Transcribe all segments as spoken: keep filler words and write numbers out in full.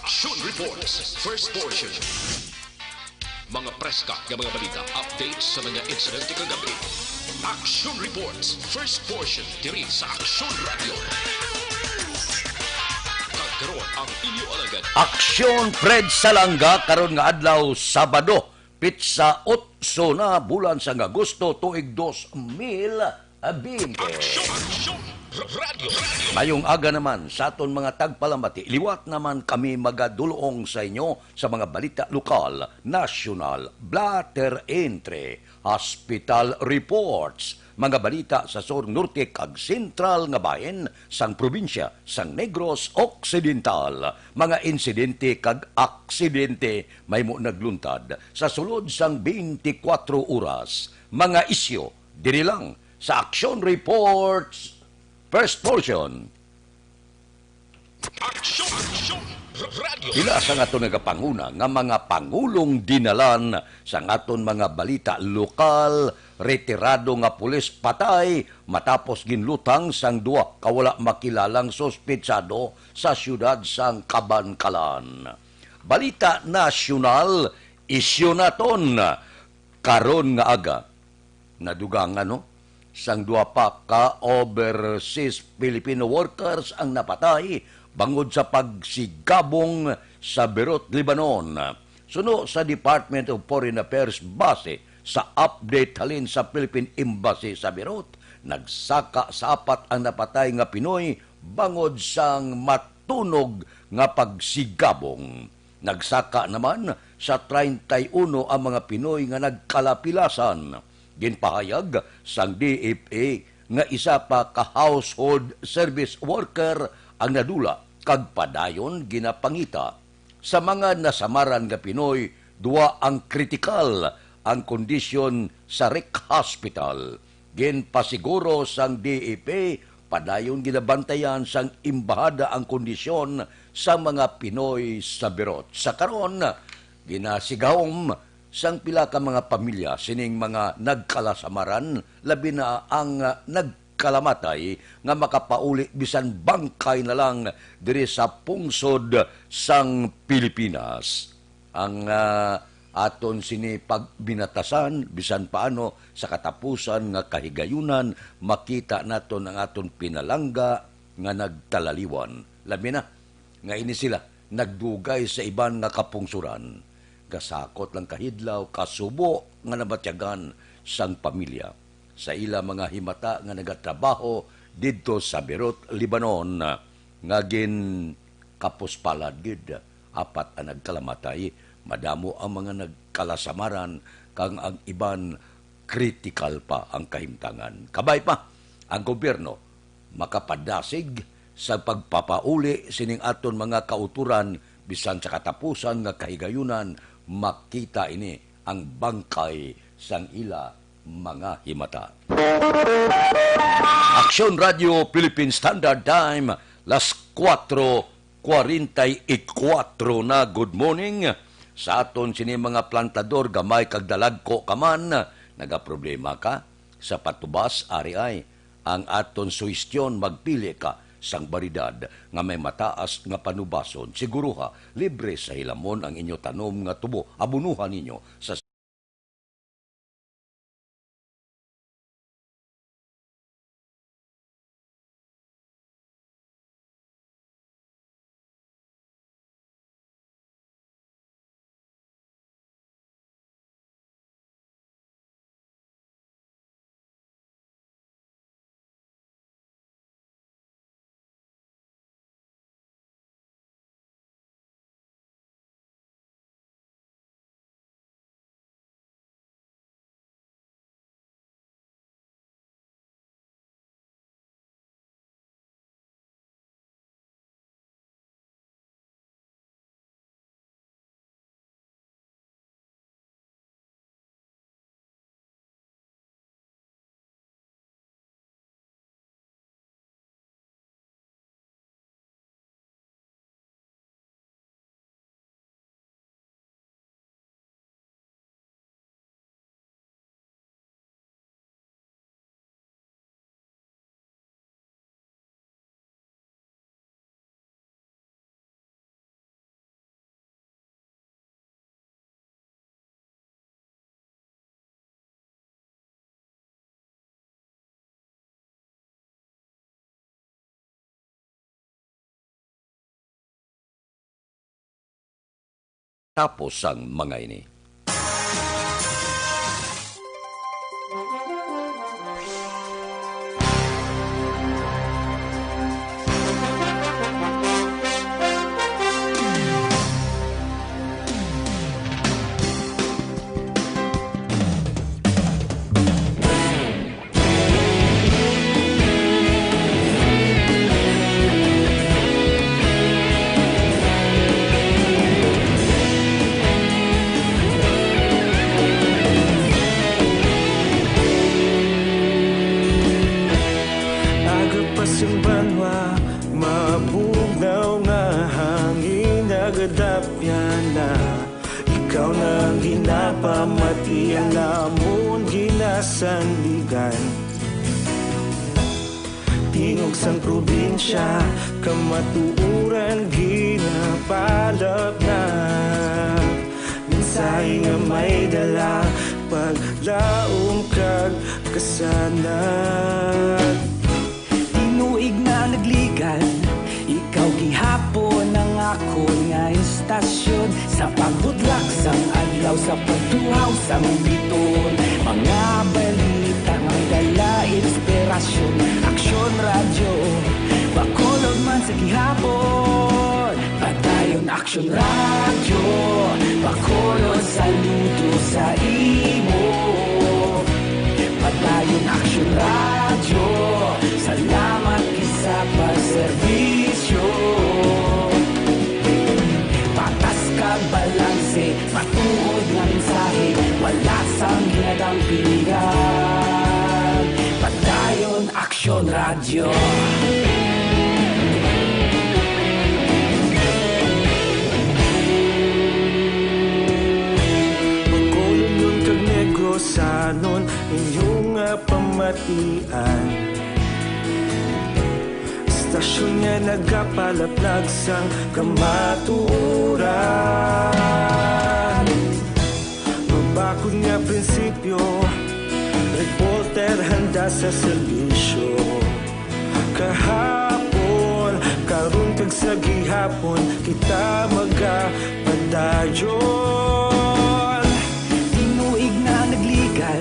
Action Reports, first portion. Mga preska nga mga balita, updates sa mga insidente kagabi. Action Reports, first portion, diri sa Action Radio. Kag karon ang inyo alagad. Aksyon Fred Salanga karon nga adlaw, Sabado, pitsa otso na bulan sang Agosto, tuig dos mil bente. Action, Action Radio, Radio. Mayong aga naman sa aton mga tagpalamati. Liwat naman kami magadulong sa inyo sa mga balita lokal, nasyonal, blotter entry, hospital reports, mga balita sa sur, norte, kag sentral nga bahin sang probinsya sang Negros Occidental, mga insidente kag aksidente mahimo nagluntad sa sulod sang twenty-four oras, mga isyu diri lang sa Action Reports, first portion. Action, Action Radio. Pila sa aton nagapanguna nga mga pangulong dinalan sa aton mga balita lokal, retirado nga pulis patay matapos ginlutang sang duha ka wala makilalang suspetsado sa siyudad sang Kabankalan. Balita nasyonal, isyu naton karon nga aga. Nadugangan, no? Sang duha pa ka overseas Filipino workers ang napatay bangod sa pagsigabong sa Beirut, Lebanon. Suno sa Department of Foreign Affairs, base sa update halin sa Philippine Embassy sa Beirut, nagsaka sa apat ang napatay nga Pinoy bangod sang matunog nga pagsigabong. Nagsaka naman sa treinta y uno ang mga Pinoy nga nagkalapilasan. Ginpahayag sang D F A nga isa pa ka household service worker ang nadula kag padayon ginapangita. Sa mga nasamaran nga Pinoy, duha ang kritikal ang kondisyon sa Rick Hospital. Ginpasiguro sang D F A, padayon ginabantayan sang embahada ang kondisyon sa mga Pinoy sa Beirut. Sa karon, ginasigahom sang pila ka mga pamilya sining mga nagkalasamaran, labi na ang nagkalamatay, nga makapauli bisan bangkay na lang diri sa pungsod sang Pilipinas. Ang, ah, aton sini pagbinatasan, bisan paano sa katapusan nga kahigayunan, makita naton ang aton pinalangga nga nagtalaliwan. Labi na nga ini sila nagdugay sa iban nga kapungsoran. Gasakot lang kahidlaw, kasubo nga nabatyagan sang pamilya sa ila mga himata nga nagatrabaho didto sa Beirut, Lebanon, nga ginkapuspalad gid. Apat ang nagkalamatay, madamo ang mga nagkalasamaran, kag ang iban kritikal pa ang kahimtangan. Kabay pa, ang gobyerno makapadasig sa pagpapauli sining aton mga kautoran, bisan sa katapusan nga kahigayunan, makita ini ang bangkay sang ila mga himata. Aksyon Radio Philippine Standard Time, las kuwatro kwarenta y kuwatro na. Good morning. Sa aton sini mga plantador, gamay kag dalagko ka man, nagaproblema ka sa patubas? Ari ay ang aton suhestyon: magpili ka sang baridad nga may mataas nga panubason. Siguruha, libre sa hilamon ang inyo tanom nga tubo. Abonohan ninyo sa tapos sang mga ini. Aga pa sing banwa, mabugnaw nga hangin nagadapyan na. Ikaw na ang ginapamati, ang amon ginasandigan. Tingog sang probinsya, kamatuoran ginapalapnap. Mensahe nga may dala, paglaom kag kasanag. Tinuig na nagligad, ikaw gihapon ang akon nga istasyon. Sa pagbudlak sang adlaw, sa pagtuhaw sang bituon, mga balita nga may dala inspirasyon. Aksyon Radyo, Bacolod man sa gihapon. Padayon Aksyon Radyo, Bacolod, saludo sa imo. Padayon Aksyon Radyo, salamat gid sa pagserbisyo. Patas kag balanse, matuod nga mensahe, wala sang ginadampigan. Padayon Aksyon Radyo. Bacolodnon kag Negrosanon, inyo nga pamatian. Istasyon nga nagapalaplag sang kamatuoran. Mabakod nga prinsipyo, reporter handa sa serbisyo. Kahapon, karon kag sa gihapon, kita magapadayon. Tinuig na nagligad,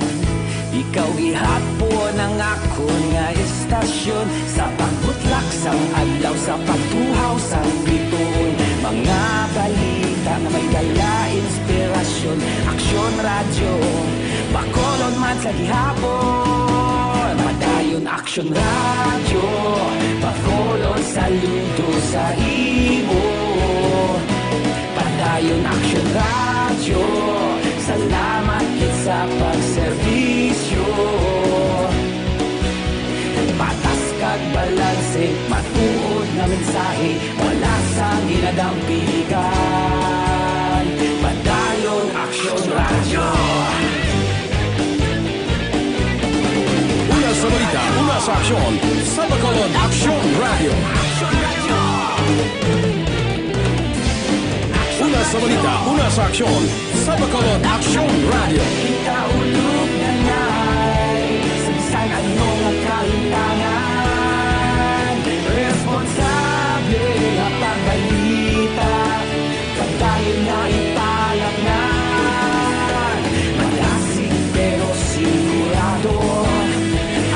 ikaw gihapon ang akon nga istasyon. Sa pagbutlak sang adlaw, sa pagtuhaw sang bituon, mga balita nga may dala inspirasyon. Aksyon Radyo, Bacolod man sa gihapon. Padayon Aksyon Radyo, Bacolod, saludo sa imo. Padayon Aksyon Radyo, salamat gid sa pagserbisyo. Patas kag balanse, matuod nga mensahe, wala sang ginadampigan. Padayon Aksyon Radyo. Una sa balita, una sa aksyon, sa Bacolod Aksyon Radyo. Una sa balita, una sa aksyon, sa Bacolod Aksyon Radyo. Kita ulog na nay, sa bisan ano nga kahintangan, responsable nga pagbalita, padayon na ipalapnan. Malasig pero sigurado,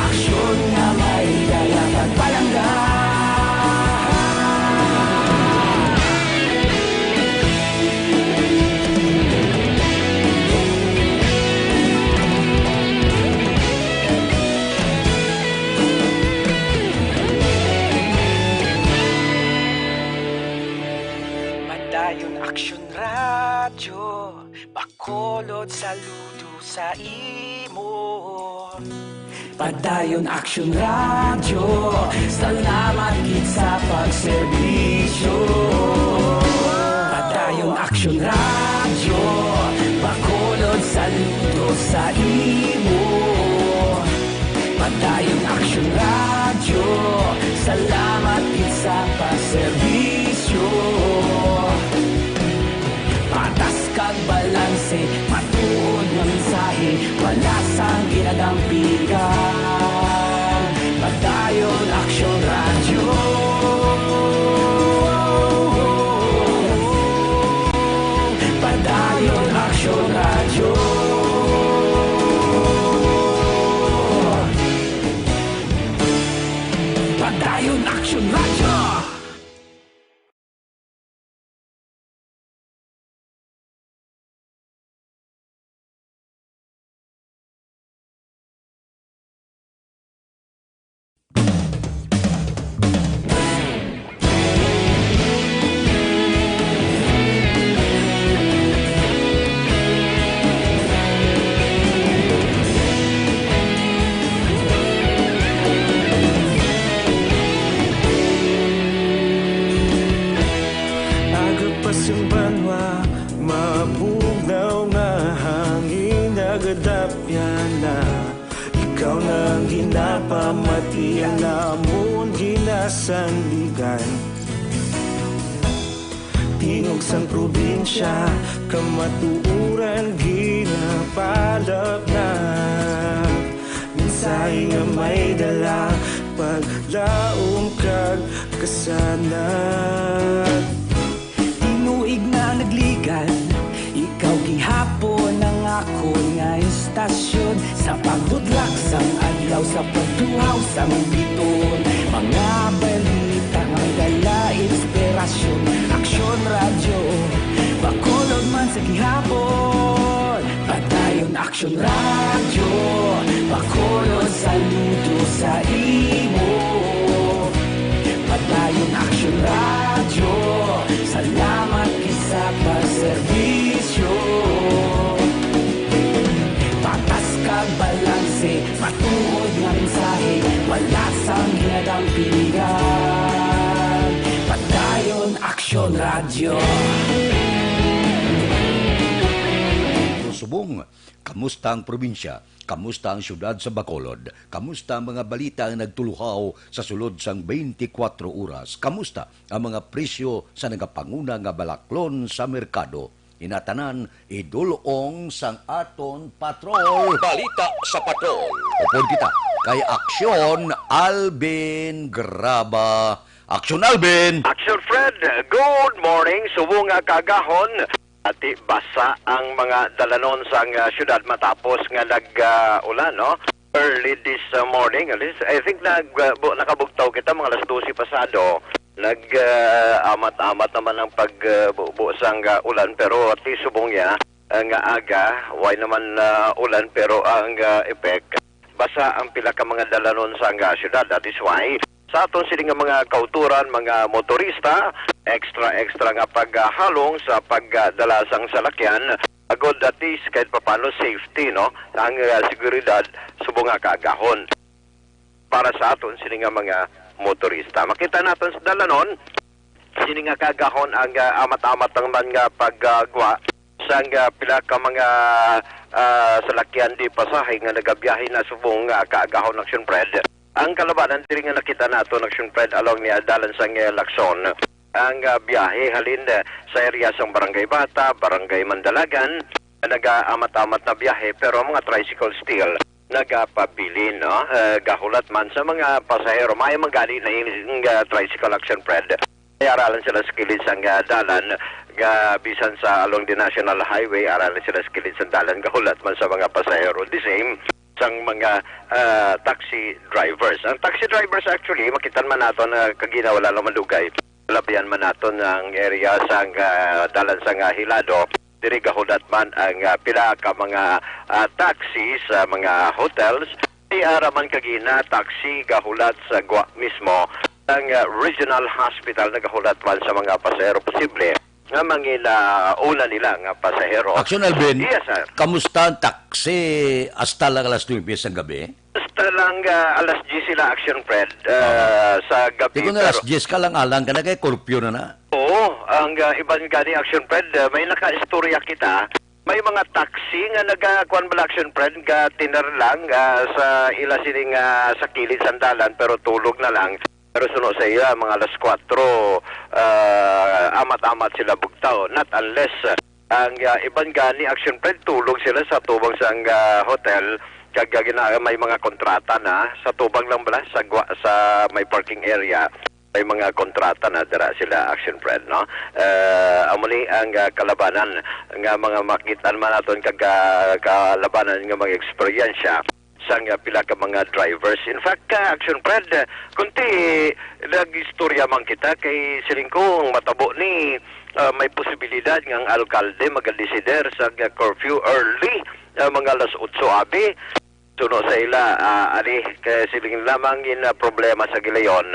aksyon nga may dala kag palangga. Padayon Aksyon Radyo, Bacolod, saludo sa imo. Padayon Aksyon Radyo, salamat gid sa pagserbisyo. Padayon Aksyon Radyo, Bacolod, saludo sa imo. Padayon Aksyon Radyo, salamat gid sa pagserbisyo. Patas kag balanse, matuod nga mensahe, wala sang ginadampigan. Padayon Aksyon Radyo. Sa banwa, mabugnaw nga hangin nagadapyan na. Ikaw na ang ginapamati, ang amon ginasandigan. Tingog sang probinsya, kamatuoran ginapalapnag. Mensahe nga may dala, paglaom kag kasanag. Tinuig na nagligad, ikaw gihapon ang akon nga istasyon. Sa pagbudlak sang adlaw, sa pagtuhaw sang biton, mga balita nga may dala inspirasyon. Aksyon Radyo, Bacolod man sa gihapon. Padayon Aksyon Radyo, Bacolod, saludo sa imo. Padayon Aksyon Radyo, salamat gid sa pagserbisyo. Patas kag balanse, matuod nga mensahe, wala sang ginadampingan. Padayon Aksyon Radyo. Subong, kamusta ang probinsya? Kamusta ang siyudad sa Bacolod? Kamusta ang mga balita nga nagtuluhaw sa sulod sang twenty-four oras? Kamusta ang mga presyo sa nagapanguna nga balaklon sa merkado? Ina tanan, idul-ong sang aton patrol. Balita sa Patrol. Upod kita kay Aksyon Alvin Graba. Aksyon Alvin! Action Fred, good morning. Subong nga kaagahon, ati basa ang mga dalanon sang, ah, syudad matapos nga nag, ah, ulan, no? Early this, ah, morning, at least, I think nag, ah, bu-, nakabugtaw kita mga alas dose pasado. Nag, ah, amat-amat naman ang pag, ah, bu-, bu-, sang, ah, ulan, pero at least subong niya, ah, nga aga, way naman, ah, ulan, pero ang, ah, effect, basa ang pila ka mga dalanon sang, ah, syudad. That is why, sa aton sini nga mga kautoran, mga motorista, extra, extra nga paghalong sa pagdala sang salakyan, agod at least kahit papano safety, no? Ang, ah, seguridad subong nga kaagahon para sa aton sini nga mga motorista. Makita naton sa dalanon, sini nga kaagahon ang, ah, amat-amat naman nga paggwa sang, ah, pila ka mga, ah, salakyan di pasahe nga nagabiyahe na subong nga kaagahon, Action Fred. Ang kalabanan diri nga nakita naton, Action Fred, along ni dalan sang, ah, Lacson. Ang, ah, biyahe halin, ah, sa area sang Barangay Bata, Barangay Mandalagan, nagaamat-amat na biyahe, pero ang mga tricycle still nagapabilin, no? Ah, gahulat man sa mga pasahero. May man gani na yung, ah, tricycle, Action Fred. Kaya aralan sila sa kilid sang, ah, dalan, ga, bisan sa along the National Highway, aralan sila sa kilid sang dalan, gahulat man sa mga pasahero. The same sang mga, ah, taxi drivers. Ang taxi drivers, actually, makitan man nato na kagina wala lang madugay. Labihan man naton ang area sang, ah, dalan sang, ah, Hilado. Diri gahulat man ang, ah, pila ka mga, ah, taxi sa mga hotels. Di ara man kagina taxi gahulat sa gwa mismo ang, ah, Regional Hospital, nagahulat man sa mga pasahero. Posible nga mangin, ah, una nila nga pasahero. Action, Alvin. Yes, sir. Kamusta ang taxi hasta lang alas nuebe sang gabi? Hasta lang, ah, alas diyes sila, Action Fred, ah, sa gabi. Di ko na alas diyes ka lang, alang ka na kay curfew na na. Oo, ang, ah, iban gani, Action Fred, ah, may nakaistorya kita. May mga taxi nga naga-, kuwan bala, Action Fred, nga tiner lang, ah, sa ila sining, ah, sa kilid sang dalan, pero tulog na lang. Pero suno sa iya, mga alas kuwatro, ah, amat-amat sila bugtaw. Not unless, ah, ang, ah, iban gani, Action Fred, tulog sila sa tubang sang, ah, hotel, kag, ah, gina-, may mga kontrata na sa tubang lang bala, sa gwa-, sa may parking area. May mga kontrata na dira sila, Action Fred, no? Eh, amo ni ang, ah, kalabanan nga mga makitan man naton kag, ah, kalabanan nga mga eksperyensya sang, ah, pila ka mga drivers. In fact, ah, Action Fred, ah, kunti nag-istorya man kita kay siling ko ang matabo ni, ah, may posibilidad nga ang alkalde magadesider sa, ah, curfew early, ah, mga alas otso abi. Suno sa ila, ah, ani, kay siling lamang in, ah, problema sa gilayon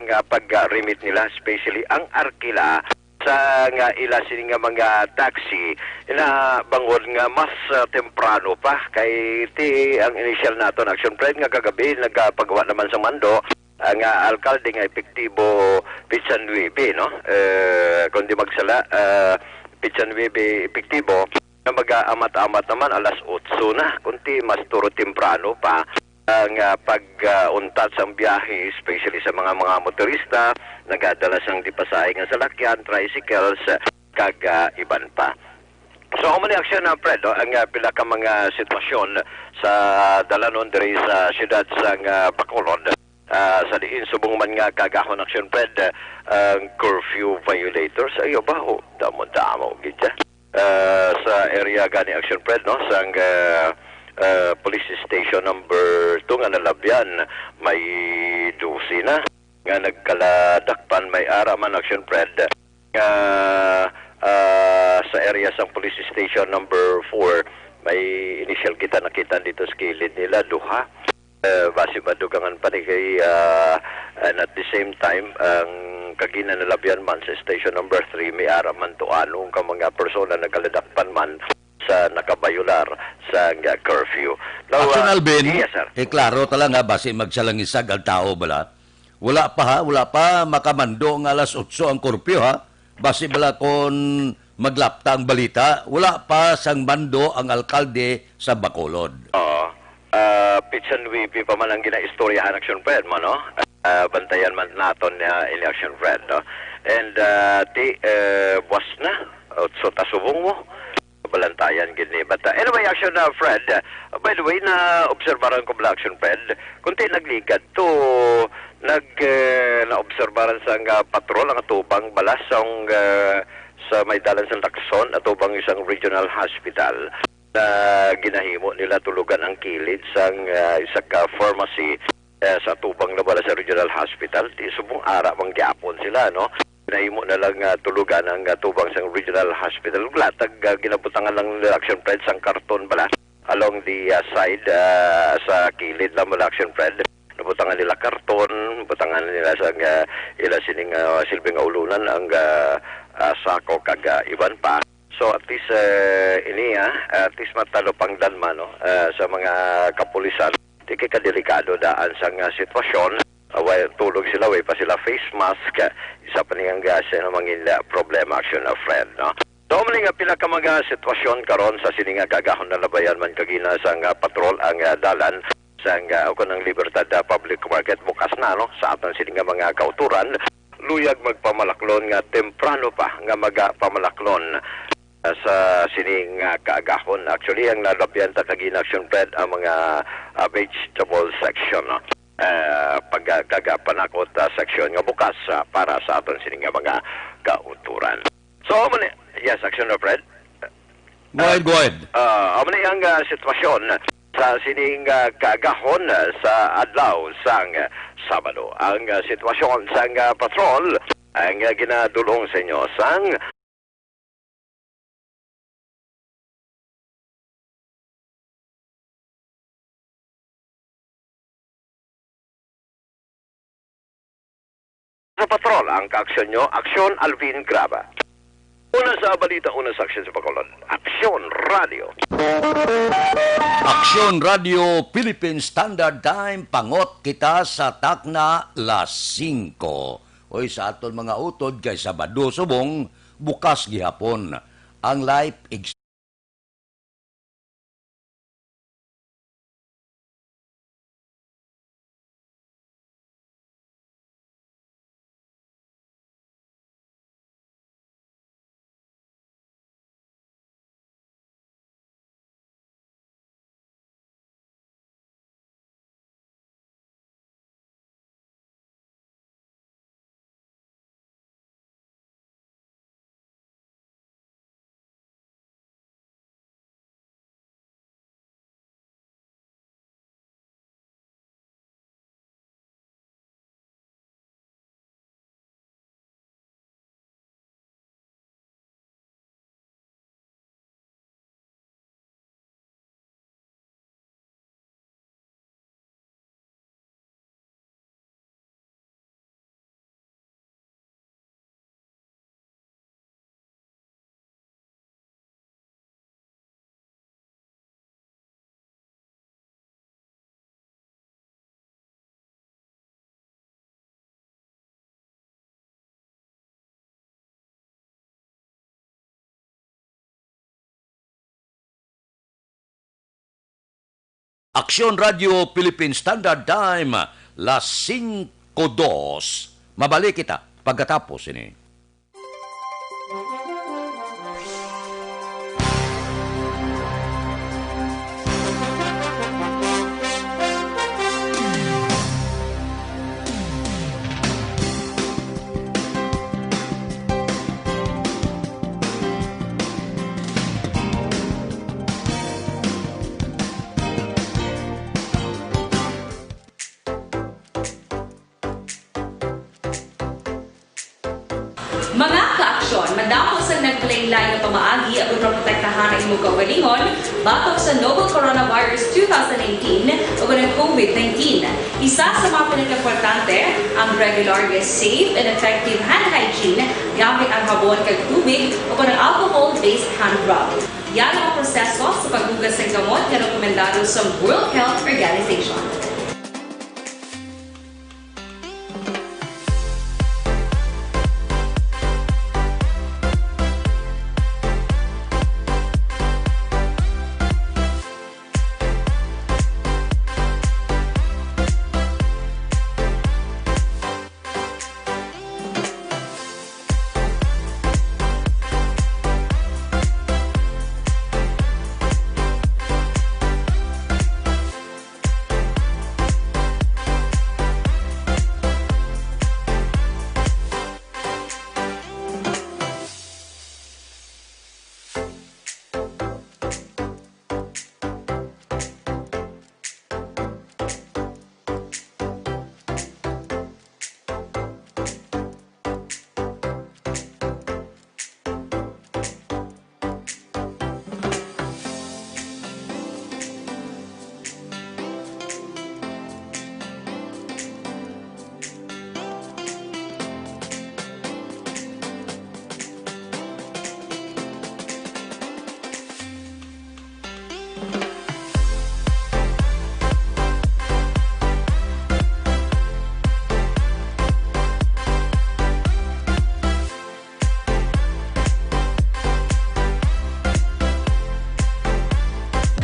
nga pag-remit nila, especially ang arkila sa nga ila sini nga mga taxi, na bangod nga mas, ah, temprano pa kay ti ang initial naton, Action Fred, nga kagabi nagapagawa naman sa mando, Ang, ah, alkalde nga epektibo petsa nuebe, no? Eh, kung di magsala, ah, petsa nuebe epektibo, nga mag-aamat-amat naman alas otso na, kundi mas turo temprano pa ang, ah, pag, ah, untat sang biyahe, especially sa mga, mga motorista, nagadala sang di pasahe nga salakyan, tricycles, kag, ah, iban pa. So, amo ni aksyon na, Fred, no? Ang, ah, pila ka mga sitwasyon sa dalanon diri sa siyudad sang, ah, Bacolod. Ah, sa diin subong man nga kaagahon aksyon, Fred, ah, ang curfew violators, ayo ba, oh, damo-damo gid siya. Ah, sa area gani aksyon, Fred, no, sang, ah, ah, police station number two nga nalabyan, may dose na nga nagkaladakpan, may ara man aksyon, Fred, nga, ah, sa area sang police station number four, may initial kita nakita dito sa kilid nila, duha. Eh, basi madugangan pa ni kay, ah, and at the same time, ang kagina nalabyan man sa station number three, may ara man to anong ka mga persona nagkaladakpan man sa nakabayular sa nga curfew. Now, Action, ah, Alvin, yes, sir. Eh, klaro ta lang, ha, basi magsalangisag ang tao, bala. Wala pa, ha? Wala pa makamando nga alas otso ang curfew, ha? Basi bala kon maglapta ang balita, wala pa sang mando ang alkalde sa Bacolod. Oo. Ah, petsa nuebe pa man ang ginaistoryahan, aksyon, Fred, mo, no? Ah, bantayan man naton, ah, ini aksyon, Fred, no? And, ah, ti, eh, buwas na. Otso ta subong mo. Balantayan gid ni. But, uh, anyway, aksyon na, Fred. Uh, by the way, na-obserbaran ko bala, aksyon, Fred. Kunti nagligad to, nag, uh, na-obserbaran sang, uh, patrol ang atubang bala sang, uh, sa may dalan sa Lacson, atubang isang regional hospital na ginahimo nila tulugan ang kilid sang, uh, isa ka pharmacy eh, sa atubang na bala sa Regional Hospital, di subong ara man gyapon sila, no? Nahimo na lang, ah, tulugan ang, ah, atubang sang Regional Hospital. Latag, ah, ginabutangan lang nila, aksyon, Fred, sang karton bala along the, ah, side, ah, sa kilid lang bala, aksyon, Fred. Nabutangan nila karton, butangan nila sa, ah, ila sining, ah, silbi nga ulunan ang, ah, ah, sako kag, ah, iban pa. So, at least, eh, ini, ah, at least matalupangdan man, no, ah, sa mga kapulisan. Di kay kadelikado daan sang, ah, sitwasyon. Ah, way tulog sila, way pa sila face mask. Isa pa ni ang gas, eh, mangin, ah, problema, aksyon, ah, Fred, no? So, mali nga pila ka mga sitwasyon karon sa sini nga kaagahon na labayan man kagina sang, ah, patrol ang, ah, dalan sang, ah, o kanang Libertad, ah, Public Market bukas na, no? Sa aton sini nga mga kauturan, luyag magpamalaklon nga temprano pa nga magapamalaklon, ah, sa sini nga kaagahon. Actually, ang nalabyan ta kagina, aksyon, Fred, ang mga, ah, vegetable section, no? Ah, pag-, kag, ah, panakot, ah, section nga bukas, ah, para sa aton sini nga mga kauturan. So, amo ni, yes, aksyon, Fred. Go ahead, go ahead. Ah, amo ni ang, ah, sitwasyon sa sining, ah, kaagahon, ah, sa adlaw sang, ah, Sabado. Ang, ah, sitwasyon sang, ah, patrol ang, ah, ginadulong sa inyo sang sa patrol ang kaaksyon nyo, Aksyon Alvin Graba. Una sa balita, una sa aksyon sa Bacolod, Aksyon Radio. Aksyon Radio Philippine Standard Time, pangot kita sa takna las singko. Oy, sa aton mga utod kay Sabado subong, bukas gihapon ang live ex- Aksyon Radio Philippine Standard Time, las singko dos. Mabalik kita pagkatapos ini. Mga kaaksyon, madamo sang nagkalain-lain nga pamaagi agud maprotektahan ang imong kaugalingon batok sa novel coronavirus two thousand nineteen ug ang COVID nineteen. Isa sa mga pinakaimportante, ang regular nga safe and effective hand hygiene gamit ang habon kag tubig o kon ang alcohol-based hand rub. Yari ang proseso sa paghugas sang kamot nga rekomendado sa World Health Organization.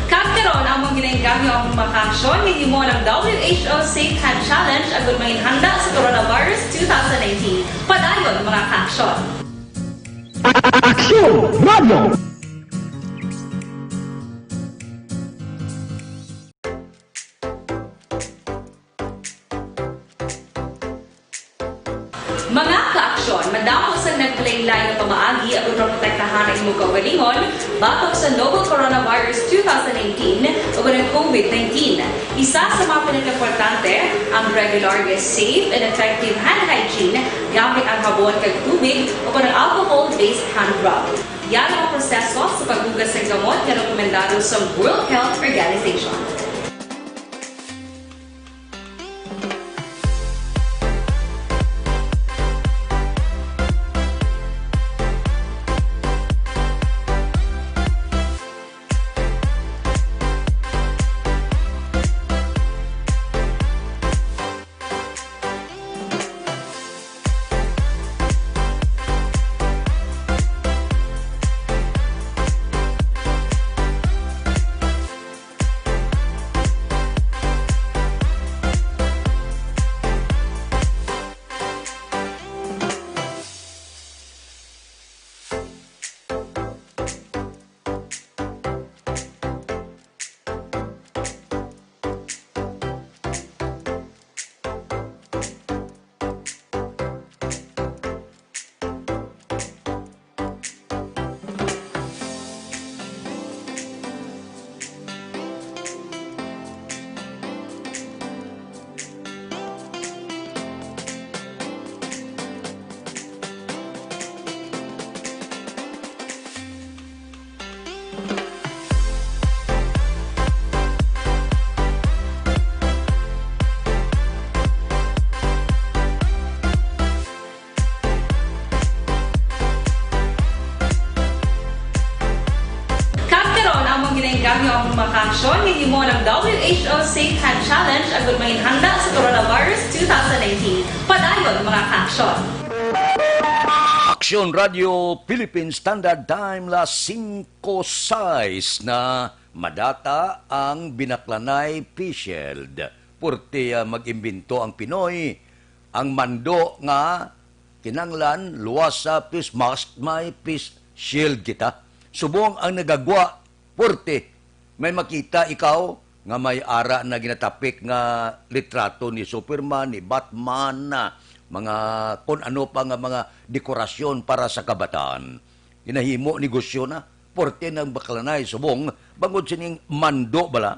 Kag karon, amon ginaengganyo ang mga kaaksyon nga himo ng W H O Safe Hand Challenge agud manginhanda sa coronavirus two thousand nineteen. Padayon, mga kaaksyon. Aksyon Radio! Mga kaaksyon, madamo sang nagkalain-lain nga pamaagi agud maprotektahan ang imong kaugalingon batok sa novel coronavirus two thousand nineteen ug ang COVID nineteen. Isa sa mga pinakaimportante, ang regular nga safe and effective hand hygiene gamit ang habon kag tubig o kon ang alcohol-based hand rub. Yari ang proseso sa paghugas sang kamot nga rekomendado sa World Health Organization. Kag karon, amon ginaengganyo ang mga kaaksyon nga himo ng W H O Safe Hand Challenge agud manginhanda sa coronavirus two thousand nineteen. Padayon, mga kaaksyon. Aksyon Radio Philippine Standard Time, las singko sais na. Madata ang binaklanay face shield. Purti, ah, mag-imbento ang Pinoy. Ang mando nga kinanglan, luwas sa face mask, may face shield kita. Subong ang nagagwa, purti. May makita ikaw nga may ara na ginatapik nga litrato ni Superman, ni Batman, na mga kun ano pa nga mga dekorasyon para sa kabataan. Ginahimo negosyo na. Purti nang baklanay subong bangod sining mando bala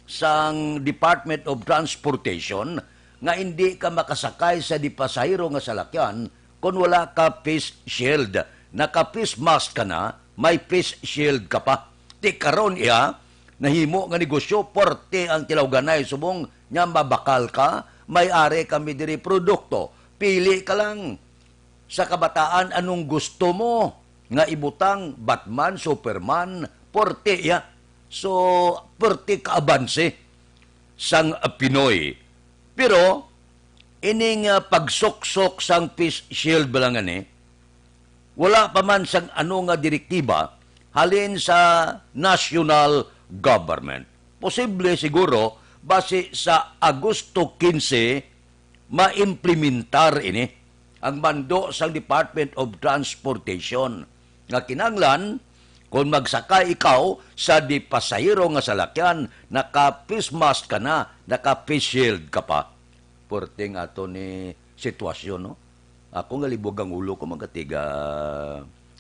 sang Department of Transportation nga indi ka makasakay sa di pasahero nga salakyan kon wala ka face shield. Naka face mask ka na, may face shield ka pa. Ti karon iya, nahimo nga negosyo, purti ang tilawganay subong nga mabakal ka, may ari kami diri produkto. Pili ka lang. Sa kabataan, anong gusto mo nga ibutang? Batman, Superman, purti ya. So, purti ka abanse sang, ah, Pinoy. Pero, ining, ah, pagsuksok sang face shield ba lang ani, wala pa man sang ano nga direktiba halin sa national government. Posible siguro, basi sa Agosto quince, maimplementar ini ang mando sang Department of Transportation nga kinahanglan kon magsakay ikaw sa di pasahero nga salakyan, naka-face mask ka na, naka-face shield ka pa. Purting ato ni sitwasyon, no? Ako nga libog ang ulo ko, magkatiga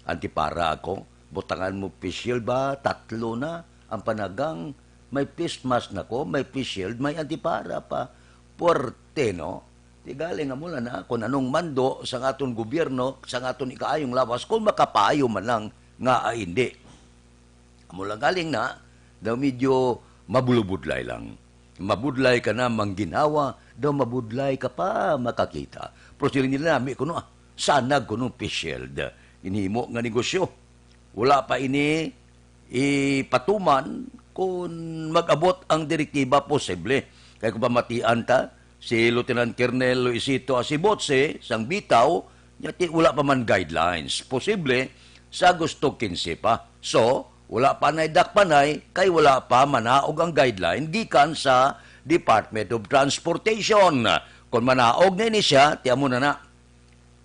antipara ako. Butangan mo face shield ba? Tatlo na. Ang panagang, may face mask na ko, may face shield, may antipara pa. Puwerte, no? Ti gali nga mula na, kung anong mando sa aton gobyerno, sa aton ikaayong lawas, kung makapayo man lang nga, ah, hindi. Amo lang galing na, daw medyo mabulubudlay lang. Mabudlay ka na mangginhawa, daw mabudlay ka pa makakita. Pero siling nila, "Nami kuno, ah, sanag kuno face shield." Inhimo nga negosyo. Wala pa ini ipatuman kung mag-abot ang direktiba, posible. Kay kung pamatian ta, si Lieutenant Colonel Luisito Asibotse, sang bitaw, nya ti wala pa man guidelines. Posible, sa Agosto quince pa. So, wala pa nay dakpanay, kay wala pa manaog ang guideline gikan sa Department of Transportation. Kung manaog na ini siya, ti amo na na.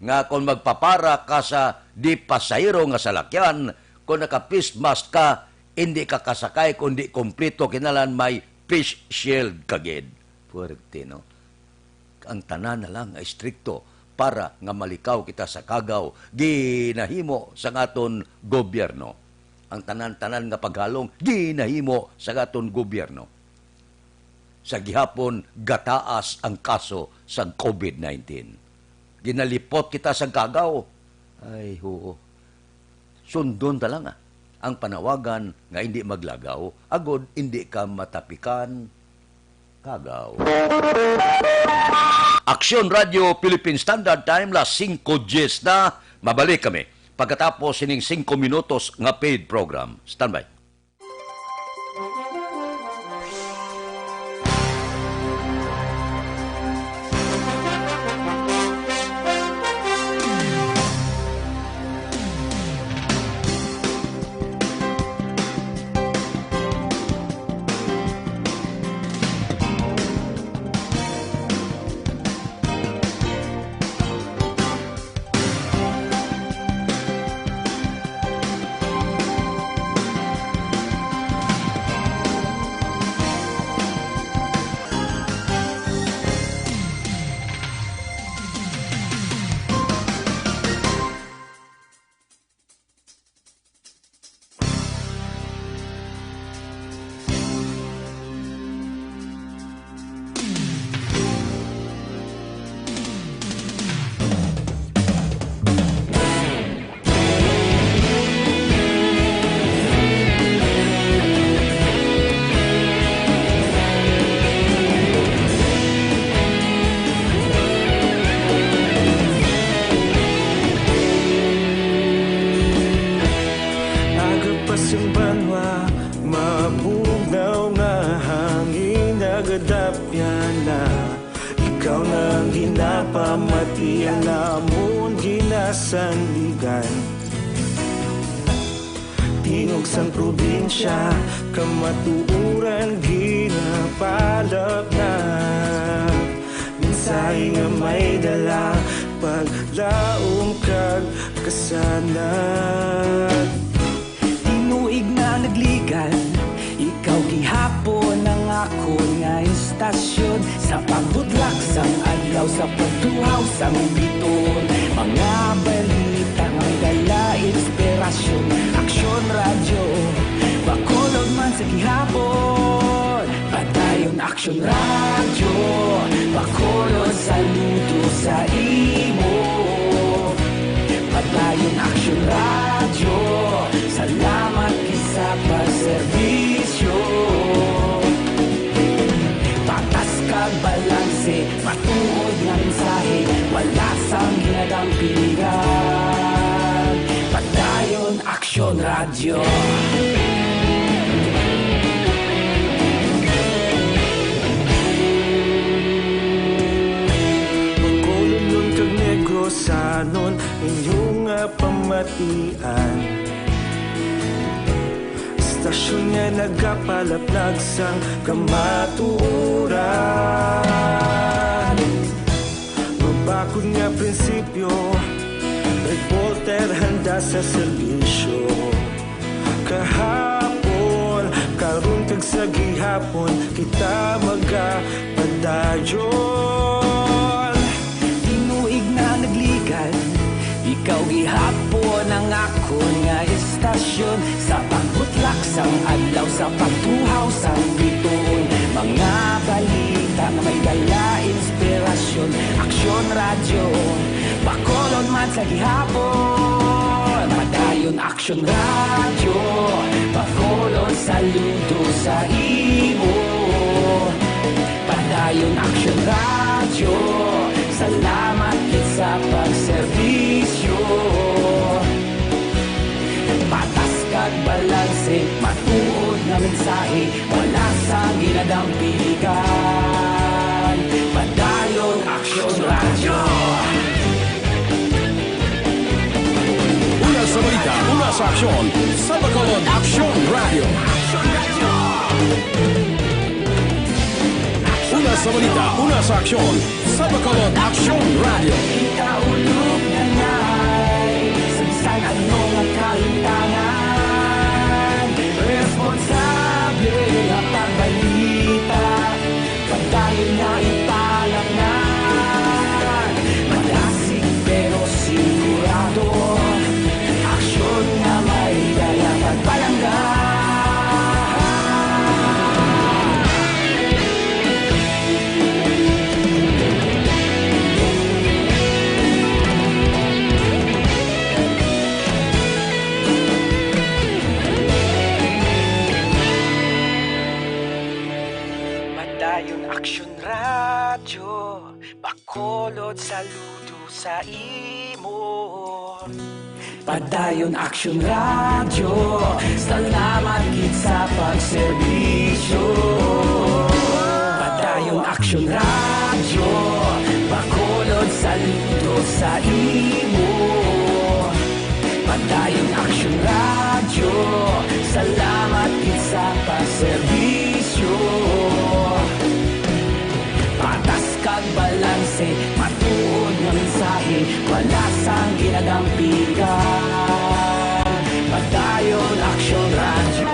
Nga kung magpapara ka sa di pasahero nga salakyan, kung naka-face mask ka, hindi ka kasakay, kung di kompleto, kinahanglan may face shield ka gid. Puwerte, no? Ang tanan na lang nga istrikto para nga malikaw kita sa kagaw, ginahimo sang aton gobyerno. Ang tanan-tanan nga paghalong, ginahimo sang aton gobyerno. Sa gihapon, gataas ang kaso sang COVID nineteen. Ginalipot kita sa kagaw. Ay, huo. Sundon ta lang, ah, ang panawagan nga hindi maglagaw, agod hindi ka matapikan kagaw. Aksyon Radio Philippine Standard Time, las singko diyes na. Mabalik kami pagkatapos sining singko minutos nga paid program. Standby. Agapasimbanwa, mabugnaw nga hangin, nagadapyan na. Ikaw na ang ginapamati, ang amon ginasandigan. Tingog sang probinsya, kamatuoran ginapalapnap. Mensahe nga may dala, paglaom kag kasanag. Tinuig na nagligan, ikaw gihapon ang akon nga istasyon. Sa pagbutlak sang adlaw, sa pagtuhaw sang bituon, mga balita nga may dala inspirasyon. Aksyon Radyo, Bacolod man sa gihapon. Padayon Aksyon Radyo, Bacolod, saludo sa imo. Padayon Aksyon Radyo, salamat gid sa pagserbisyo. Patas kag balanse, matuod nga mensahe, wala sang ginadampigan. Padayon Aksyon Radyo. Bacolodnon kag Negrosanon, inyo nga pamatian. Istasyon nga nagapalaplag sang kamatuoran. Mabakod nga prinsipyo, reporter handa sa serbisyo. Kahapon, karon kag sa gihapon, kita magapadayon. Tinuig na nagligan, ikaw gihapon ang akon nga istasyon. Sa pagbutlak sang adlaw, sa pagtuhaw sang bituon, mga balita nga may dala inspirasyon. Aksyon Radyo, Bacolod man sa gihapon. Padayon Aksyon Radyo, Bacolod, saludo sa imo. Padayon Aksyon Radyo, salamat gid sa pagserbisyo. Patas kag balanse, matuod nga mensahe, wala sang ginadampigan. Padayon Aksyon Radyo. Una sa balita, una sa aksyon, sa Bacolod Aksyon Radyo. Una sa balita, una sa aksyon, sa Bacolod Aksyon Radyo. Kita ulog na ngay, sa bisan ano nga kalimtangan, responsable nga pagbalita. Padayon nga ipalangnan, madasig pero sigurado. Aksyon nga may dala pagpalangga. Padayon Aksyon Radyo, Bacolod, saludo sa imo. Padayon Aksyon Radyo, salamat gid sa pagserbisyo. Padayon Aksyon Radyo, Bacolod, saludo sa imo. Padayon Aksyon Radyo, salamat gid sa pagserbisyo. Patas kag balanse, matuod nga mensahe, wala sang ginadampigan. Padayon Aksyon Radyo.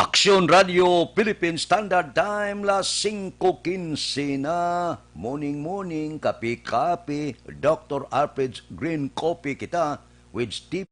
Aksyon Radyo Philippine Standard Time, las singko quince na. Morning, morning, kape, kape. Doctor Alfred's Green Coffee kita with Steve.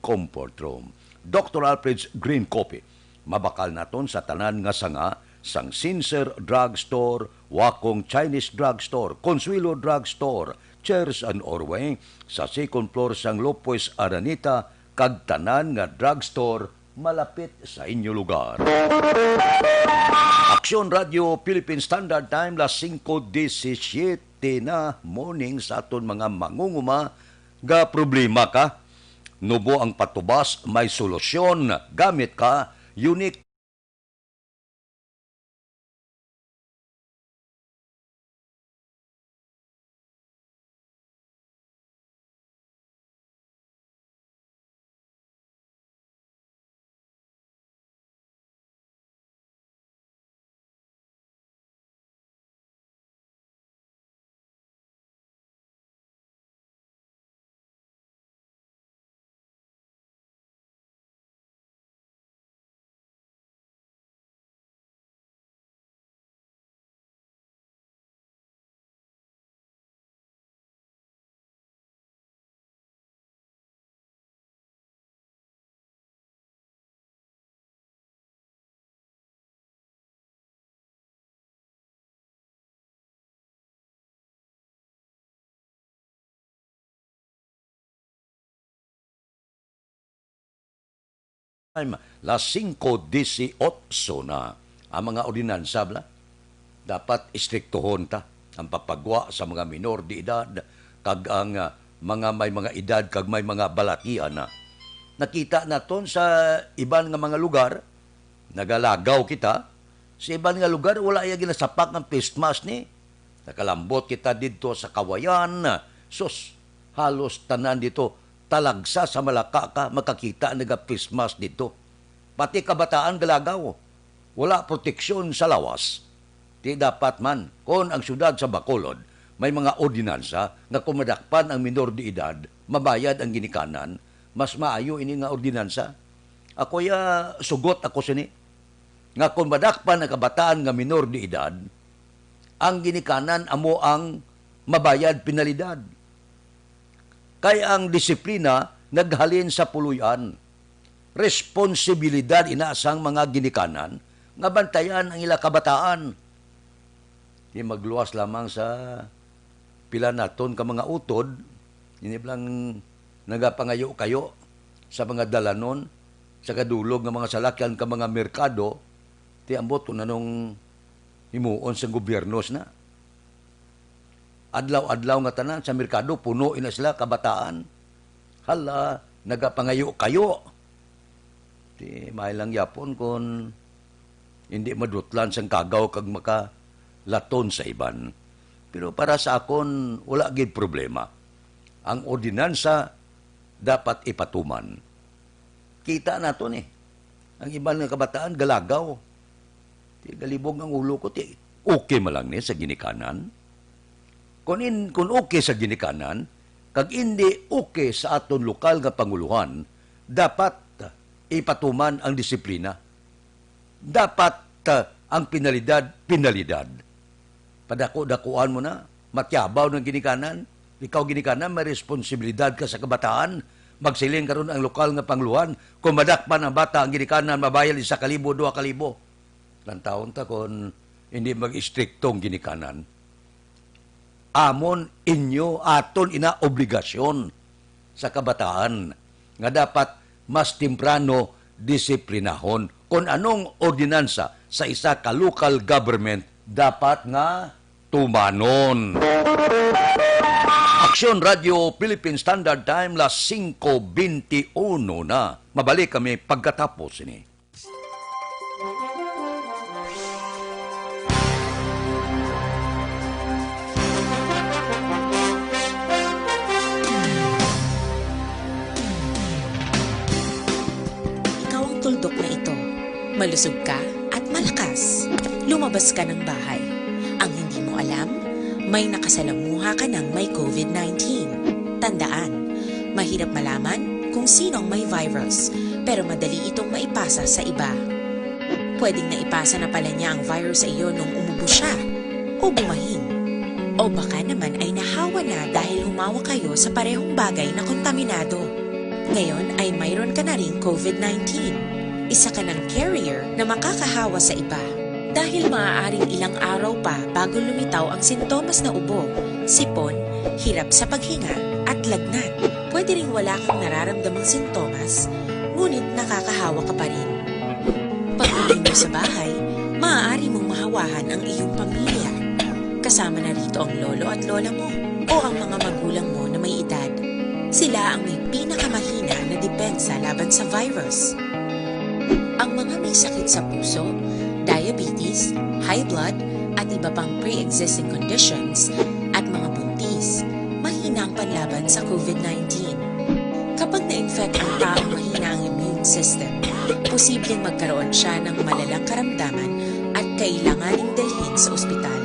Comfort Room. Doctor Alfred's Green Coffee. Mabakal naton sa tanan nga sanga, sang Sincere Drug Store, Wakong Chinese Drug Store, Consuelo Drug Store, Chairs and Orway, sa second floor sang Lopez Araneta, kag tanan nga drug store malapit sa inyo lugar. Aksyon Radio Philippine Standard Time, las singko disisiete na, morning sa aton mga mangunguma. Ga problema ka? Nubo ang patubas, may solusyon. Gamit ka, unique Time, las singko disiotso na. Ang mga ordinansa, bala, dapat istriktuhon ta. Ang papagwa sa mga minor de edad kag ang, ah, mga may mga edad kag may mga balatian na. Nakita naton sa iban nga mga lugar, nagalagaw kita. Sa iban nga lugar, wala iya ginasapak ang face mask ni. Nakalambot kita didto sa Kawayan. Sus, halos tanan dito, talagsa sa Malacca ka, makakita naga face mask didto. Pati kabataan galagaw, wala proteksyon sa lawas. Di dapat man, kon ang siyudad sa Bacolod may mga ordinansa nga kung madakpan ang minor de edad, mabayad ang ginikanan, mas maayo ini nga ordinansa. Ako ya, sugot ako sini, nga kon madakpan ang kabataan nga minor de edad, ang ginikanan amo ang mabayad penalidad. Kay ang disiplina naghalin sa puloy-an. Responsibilidad ina sang mga ginikanan nga bantayan ang ila kabataan. Di magluwas lamang sa pila naton ka mga utod, ini bala nga nagapangayo-kayo sa mga dalanon, sa kadulog nga mga salakyan ka mga merkado, ti ambot kung anong himuon sang gobyerno sina. Adlaw-adlaw nga tanan sa merkado, puno ina sila, kabataan. Hala, nagapangayo-kayo. Ti, may lang yapon kon hindi madutlan sang kagaw kag makalaton sa iban. Pero para sa akon, wala gid problema. Ang ordinansa dapat ipatuman. Kita nato ni, ang iban nga kabataan galagaw. Ti, galibog ang ulo ko, ti, okay man lang ni sa ginikanan? Kung in-, kung okay sa ginikanan, kag indi okay sa aton lokal nga panguluhan, dapat ipatuman ang disiplina. Dapat, ah, ang penalidad, penalidad. Padako-dakuan mo na, matyabaw ng ginikanan. Ikaw ginikanan, may responsibilidad ka sa kabataan. Magsiling karon ang lokal nga panguluhan, kung madakpan ang bata ang ginikanan, mabayad isa ka libo, dua ka libo. Lantawon ta kon hindi mag-istrikto ang ginikanan. Amon, inyo, aton ina obligasyon sa kabataan nga dapat mas temprano disiplinahon. Kon anong ordinansa sa isa ka local government dapat nga tumanon. Aksyon Radio Philippine Standard Time, las singko benti uno na. Mabalik kami pagkatapos ini. Ikaw ang tuldok na ito. Malusog ka at malakas. Lumabas ka ng bahay. Ang hindi mo alam, may nakasalamuha ka ng may covid nineteen. Tandaan, mahirap malaman kung sino ang may virus, pero madali itong maipasa sa iba. Pwedeng naipasa na pala niya ang virus sa iyo nung umubo siya, o bumahin, o baka naman ay nahawa na dahil humawak kayo sa parehong bagay na kontaminado. Ngayon ay mayroon ka na ring COVID nineteen. Isa ka ng carrier na makakahawa sa iba. Dahil maaaring ilang araw pa bago lumitaw ang sintomas na ubo, sipon, hirap sa paghinga, at lagnat. Pwede ring wala kang nararamdamang sintomas, ngunit nakakahawa ka pa rin. Pag-uwi mo sa bahay, maaari mong mahawahan ang iyong pamilya. Kasama na rito ang lolo at lola mo o ang mga magulang mo na may edad. Sila ang may pinakamahina na depensa laban sa virus. Ang mga may sakit sa puso, diabetes, high blood, at iba pang pre-existing conditions, at mga buntis, mahina ang panlaban sa COVID nineteen. Kapag na-infect ang taong mahina ang immune system, posibleng magkaroon siya ng malalang karamdaman at kailanganing dalhin sa ospital.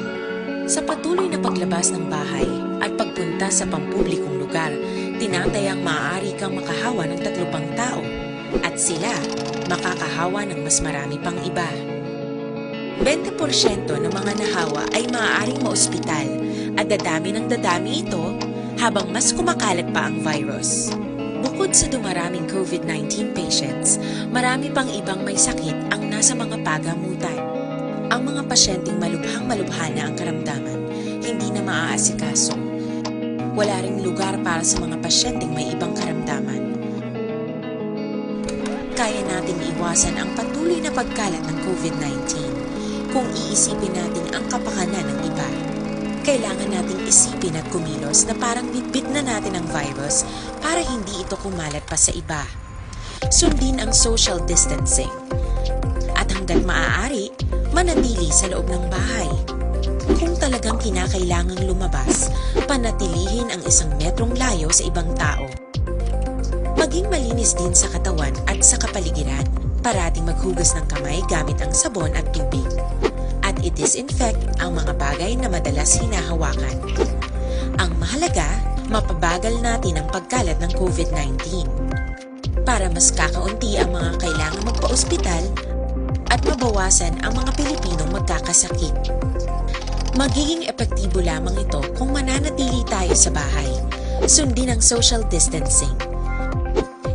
Sa patuloy na paglabas ng bahay at pagpunta sa pampublikong lugar, tinatayang maaari kang makahawa ng tatlo pang tao, at sila makakahawa ng mas marami pang iba. Bente porsyento ng mga nahawa ay maaaring maospital at dadami ng dadami ito habang mas kumakalat pa ang virus. Bukod sa dumaraming COVID nineteen patients, marami pang ibang may sakit ang nasa mga pagamutan. Ang mga pasyenteng malubhang-malubha na ang karamdaman, hindi na maaasikaso. Wala ring lugar para sa mga pasyenteng may ibang karamdaman. Kaya nating iwasan ang patuloy na pagkalat ng COVID nineteen kung iisipin natin ang kapakanan ng iba. Kailangan nating isipin at kumilos na parang bitbit na natin ang virus para hindi ito kumalat pa sa iba. Sundin ang social distancing. At hanggat maaari, manatili sa loob ng bahay. Kung talagang kinakailangang lumabas, panatilihin ang isang metrong layo sa ibang tao. Maging malinis din sa katawan at sa kapaligiran. Parating maghugas ng kamay gamit ang sabon at tubig. At i-disinfect ang mga bagay na madalas hinahawakan. Ang mahalaga, mapabagal natin ang pagkalat ng COVID nineteen para mas kakaunti ang mga kailangang magpaospital at mabawasan ang mga Pilipinong magkakasakit. Magiging epektibo lamang ito kung mananatili tayo sa bahay, sundin ang social distancing.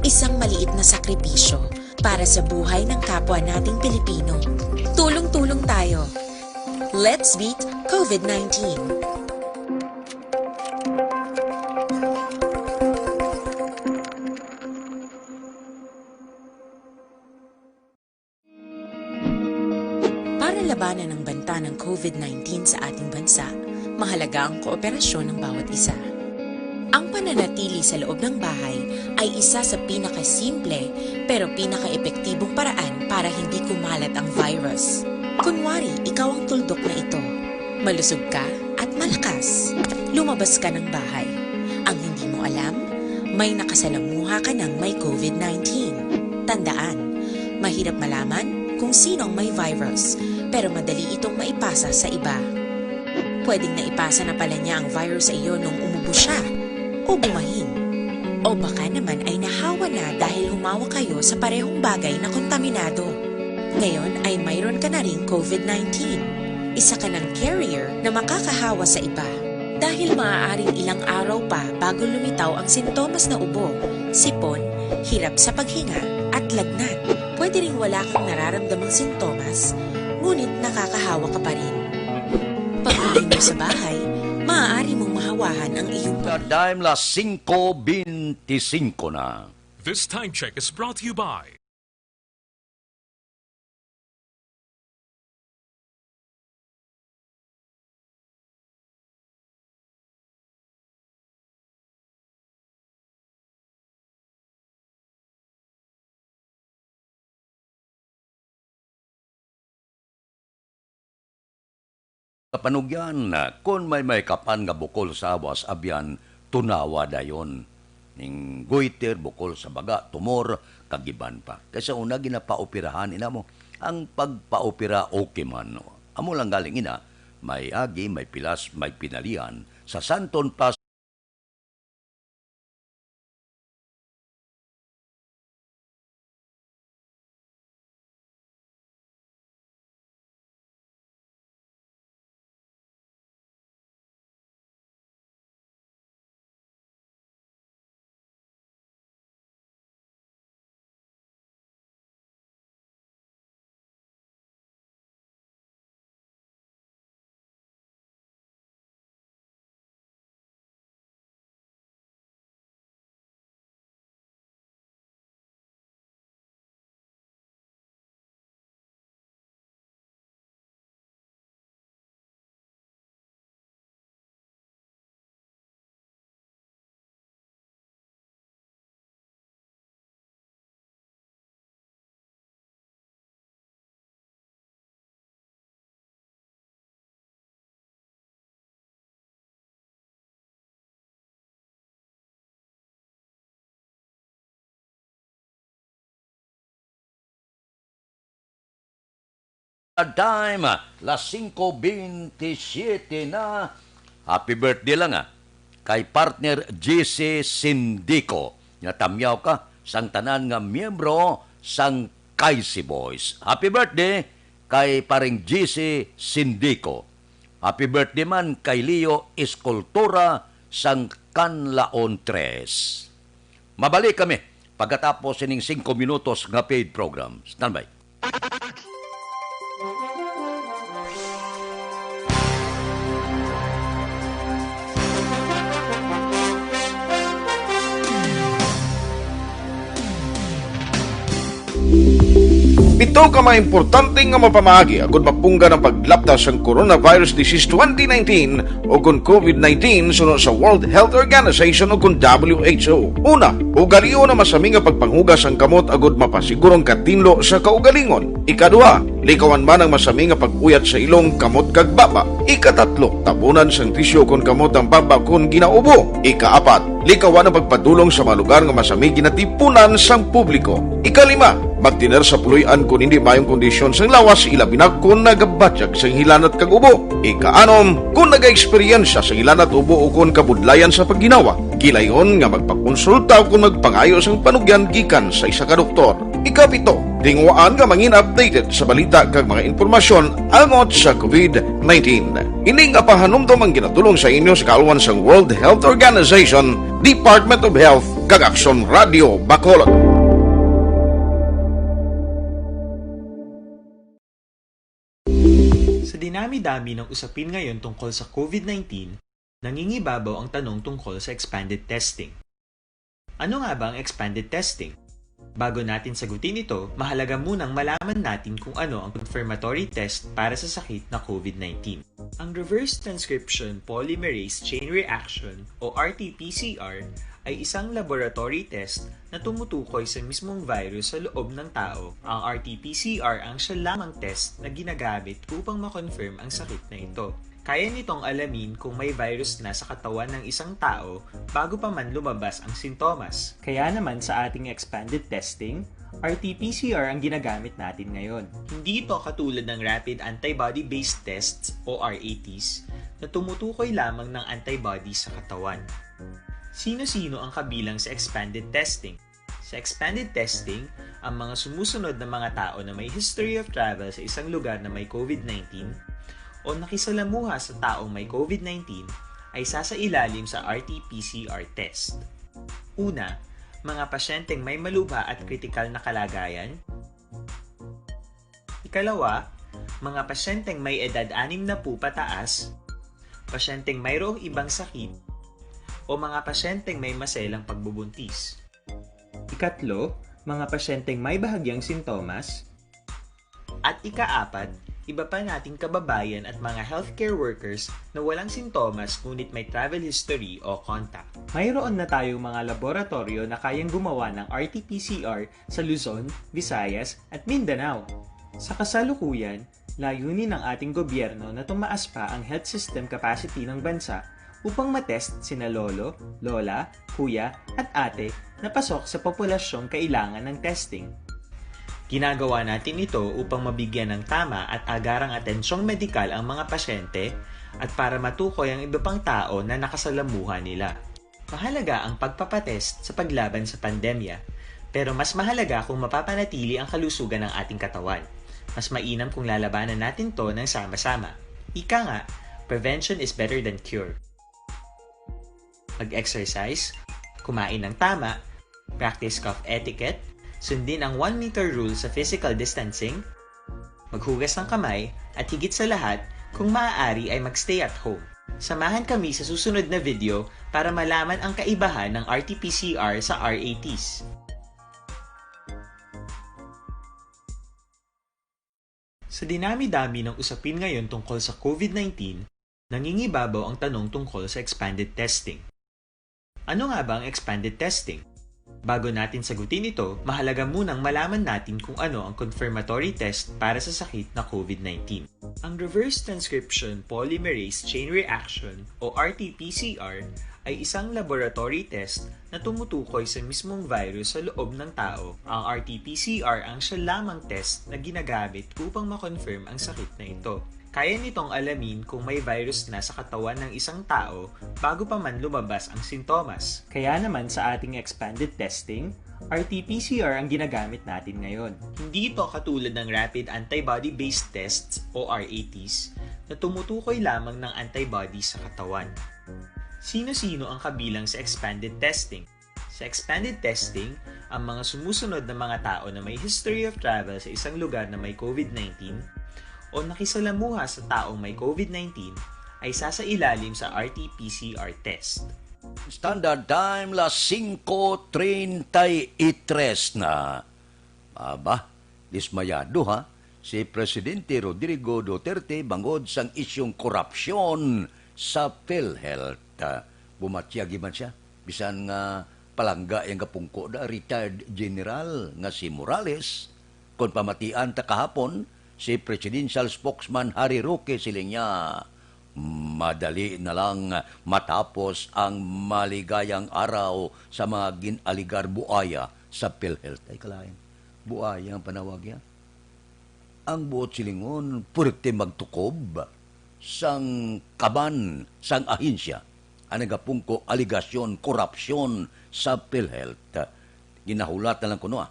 Isang maliit na sakripisyo para sa buhay ng kapwa nating Pilipino. Tulong-tulong tayo. Let's beat COVID nineteen. Para labanan ang banta ng COVID nineteen sa ating bansa, mahalaga ang kooperasyon ng bawat isa. Ang pananatili sa loob ng bahay ay isa sa pinakasimple pero pinakaepektibong paraan para hindi kumalat ang virus. Kunwari, ikaw ang tuldok na ito. Malusog ka at malakas. Lumabas ka ng bahay. Ang hindi mo alam, may nakasalamuha ka ng may COVID nineteen. Tandaan, mahirap malaman kung sino ang may virus, pero madali itong maipasa sa iba. Pwedeng naipasa na pala niya ang virus sa iyo nung umubo siya o bumahin. O baka naman ay nahawa na dahil humawak kayo sa parehong bagay na kontaminado. Ngayon ay mayroon ka na ring COVID nineteen. Isa ka ng carrier na makakahawa sa iba. Dahil maaaring ilang araw pa bago lumitaw ang sintomas na ubo, sipon, hirap sa paghinga, at lagnat. Pwede ring wala kang nararamdamang sintomas, ngunit nakakahawa ka pa rin. Pag-uwi mo sa bahay, maaari mong mahawahan ang iyong pamilya. Dime las singko bente singko na. This time check is brought to you by Kapanugyan, kon may may kapan nga bukol sa awas, abyan, tunawa dayon. Ning goiter, bukol sa baga, tumor, kag iban pa. Kay sa una, ginapaoperahan, ina mo. Ang pagpaopera, okay man. Amo lang galing ina, may agi, may pilas, may pinalian. Sa Santon Pass, Time, las singko bentisiete na. Happy birthday lang, ah, kay partner G C Sindico. Natamyaw ka sang tanan nga miyembro sang Kaisi Boys. Happy birthday kay paring G C Sindico. Happy birthday man kay Leo Escultura sang Kanlaon Tres. Mabalik kami pagkatapos sining singko minutos nga paid program. Standby. Pito ka mga importante nga mapamaagi agud mapunggan ang paglapta sang coronavirus disease twenty nineteen o kon covid nineteen suno sa World Health Organization o kon W H O. Una, ugalion ang masami nga pagpanghugas sang kamot agud mapasiguro ang katinlo sa kaugalingon. Ikaduha, likawan man ang masami nga pag-uyat sa ilong, kamot, kag baba. Ikatatlo, tabunan sang tisyu kon kamot ang baba kon ginaubo. Ikaapat, likawan ang pagpadulong sa mga lugar nga masami ginatipunan sang publiko. Ikalima, magtener sa puloy-an kon hindi maayong kondisyon sang lawas, ilabi na kon nagabatyag sang hilanat kag ubo. Ikaanom, kon nagaeksperyensya sang hilanat, ubo, o kon kabudlayan sa pagginawa, gilayon nga magpakonsulta o kon magpangayo sang panugyan gikan sa isa ka doktor. Ikapito, tinguhaan nga mangin updated sa balita kag mga impormasyon angot sa covid nineteen. Ini nga pahanumdom ang ginadul-ong sa inyo sa kaalwan sang World Health Organization, Department of Health, kag Aksyon Radio Bacolod. Sa dinami-dami ng usapin ngayon tungkol sa covid nineteen, nangingibabaw ang tanong tungkol sa expanded testing. Ano nga ba ang expanded testing? Bago natin sagutin ito, mahalaga munang malaman natin kung ano ang confirmatory test para sa sakit na covid nineteen. Ang reverse transcription polymerase chain reaction o R T P C R ay isang laboratory test na tumutukoy sa mismong virus sa loob ng tao. Ang R T P C R ang siya lamang test na ginagamit upang ma-confirm ang sakit na ito. Kaya nitong alamin kung may virus na sa katawan ng isang tao bago pa man lumabas ang sintomas. Kaya naman sa ating expanded testing, R T P C R ang ginagamit natin ngayon. Hindi ito katulad ng rapid antibody-based tests o R A Ts na tumutukoy lamang ng antibody sa katawan. Sino-sino ang kabilang sa expanded testing? Sa expanded testing, ang mga sumusunod na mga tao na may history of travel sa isang lugar na may covid nineteen o nakisalamuha sa taong may covid nineteen ay sasailalim sa R T P C R test. Una, mga pasyenteng may malubha at kritikal na kalagayan. Ikalawa, mga pasyenteng may edad anim na pupataas, pasyenteng mayroong ibang sakit, o mga pasyenteng may maselang pagbubuntis. Ikatlo, mga pasyenteng may bahagyang sintomas. At ikaapat, iba pa nating kababayan at mga healthcare workers na walang sintomas ngunit may travel history o contact. Mayroon na tayong mga laboratoryo na kayang gumawa ng R T P C R sa Luzon, Visayas, at Mindanao. Sa kasalukuyan, layunin ng ating gobyerno na tumaas pa ang health system capacity ng bansa upang matest sina lolo, lola, kuya, at ate na pasok sa populasyong kailangan ng testing. Ginagawa natin ito upang mabigyan ng tama at agarang atensyong medikal ang mga pasyente at para matukoy ang iba pang tao na nakasalamuha nila. Mahalaga ang pagpapatest sa paglaban sa pandemya, pero mas mahalaga kung mapapanatili ang kalusugan ng ating katawan. Mas mainam kung lalabanan natin 'to ng sama-sama. Ika nga, prevention is better than cure. Mag-exercise, kumain ng tama, practice cough etiquette, sundin ang one meter rule sa physical distancing, maghugas ng kamay, at higit sa lahat, kung maaari ay mag-stay at home. Samahan kami sa susunod na video para malaman ang kaibahan ng R T P C R sa R A Ts. Sa dinami-dami ng usapin ngayon tungkol sa covid nineteen, nangingibabaw ang tanong tungkol sa expanded testing. Ano nga ba ang expanded testing? Bago natin sagutin ito, mahalaga munang malaman natin kung ano ang confirmatory test para sa sakit na covid nineteen. Ang reverse transcription polymerase chain reaction o R T P C R ay isang laboratory test na tumutukoy sa mismong virus sa loob ng tao. Ang R T P C R ang siya lamang test na ginagamit upang ma-confirm ang sakit na ito. Kaya nitong alamin kung may virus na sa katawan ng isang tao bago pa man lumabas ang sintomas. Kaya naman sa ating expanded testing, R T P C R ang ginagamit natin ngayon. Hindi ito katulad ng rapid antibody-based tests o R A Ts na tumutukoy lamang ng antibody sa katawan. Sino-sino ang kabilang sa expanded testing? Sa expanded testing, ang mga sumusunod na mga tao na may history of travel sa isang lugar na may COVID nineteen o nakisalamuha sa taong may COVID nineteen ay sasailalim sa R T P C R test. Standard time, las singko treinta y tres na. Aba, dismayado ha si Presidente Rodrigo Duterte bangod sang isyung korupsyon sa PhilHealth. Bumatyag man siya, bisan nga palangga yang gapungko da retired general nga si Morales. Kon pamatian ta kahapon, si Presidential Spokesman Harry Roque siling niya, madali na lang matapos ang maligayang araw sa mga gin-aligar buaya sa PhilHealth. Ay, kalain. Buaya ang panawag niya. Ang buot silingon, puwerte magtukob sang kaban sang ahensya ang nagapungko aligasyon korupsyon sa PhilHealth. Ginahulat na lang kuno, ah,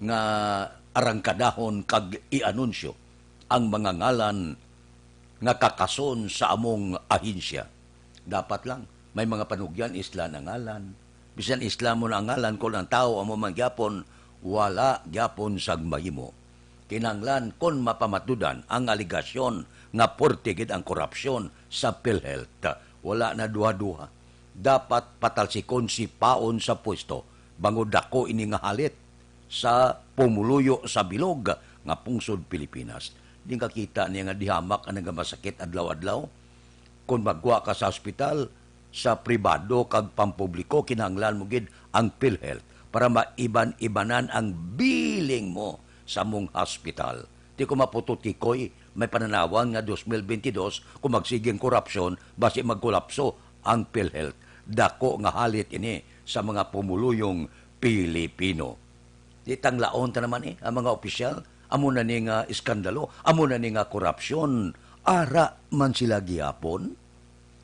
nga arangkadahon kag i-anunsyo ang mga ngalan nga kakason sa among ahensya. Dapat lang, may mga panugyan, islan ang ngalan. Bisan islan mo na ang ngalan, kon ang tawo amo man gyapon, wala gyapon sag mahimo. Kinahanglan, kon mapamatudan ang aligasyon nga puwerte gid ang korupsyon sa PhilHealth, wala na duha-duha. Dapat patalsikon si Paon sa pwesto, bangod dako ini nga halit sa pumuluyo sa bilog nga pungsod Pilipinas. Di nakita niya nga dihamak ang nagamasakit adlaw-adlaw? Kon magwa ka sa ospital, sa pribado kag pampubliko, kinahanglan mo gid ang PhilHealth para maiban-ibanan ang billing mo sa among hospital. Di ko maputo, Tikoy, may pananawan nga dos mil bentidus, kung magsige ang korupsyon, basi magkolapso ang PhilHealth. Dako nga halit ini sa mga pumuluyong Pilipino. Di tanglaon ta naman, eh, ang mga opisyal. Amo na ni nga iskandalo, amo na ni nga korupsyon. Ara man sila gihapon.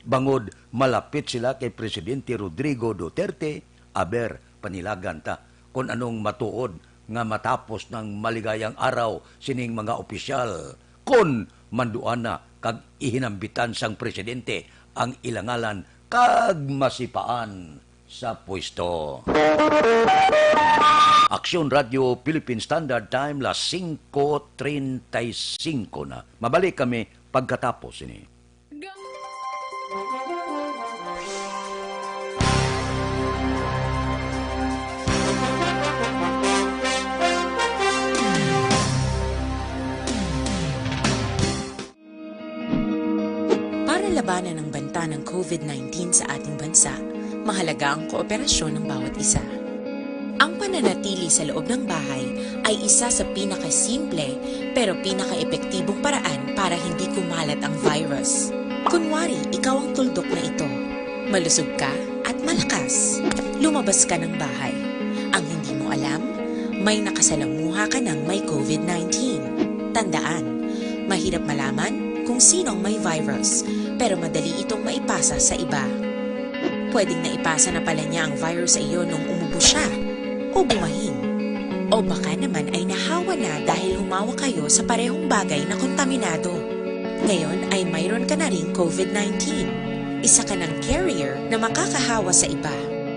Bangod malapit sila kay Presidente Rodrigo Duterte, aber, panilagan ta kon anong matuod nga matapos ng maligayang araw sining mga opisyal, kon manduan na kag ihinambitan sang presidente ang ila ngalan kag masipaan sa pwesto. Aksyon Radio Philippine Standard Time, las singko treinta y cinco na. Mabalik kami pagkatapos ini. Para labanan ang banta ng COVID nineteen sa ating bansa, mahalaga ang kooperasyon ng bawat isa. Ang pananatili sa loob ng bahay ay isa sa pinakasimple pero pinakaepektibong paraan para hindi kumalat ang virus. Kunwari, ikaw ang tuldok na ito. Malusog ka at malakas. Lumabas ka ng bahay. Ang hindi mo alam, may nakasalamuha ka ng may COVID nineteen. Tandaan, mahirap malaman kung sino ang may virus, pero madali itong maipasa sa iba. Pwedeng naipasa na pala niya ang virus sa iyo nung umubo siya, o bumahin. O baka naman ay nahawa na dahil humawa kayo sa parehong bagay na kontaminado. Ngayon ay mayroon ka na ring COVID nineteen. Isa ka ng carrier na makakahawa sa iba.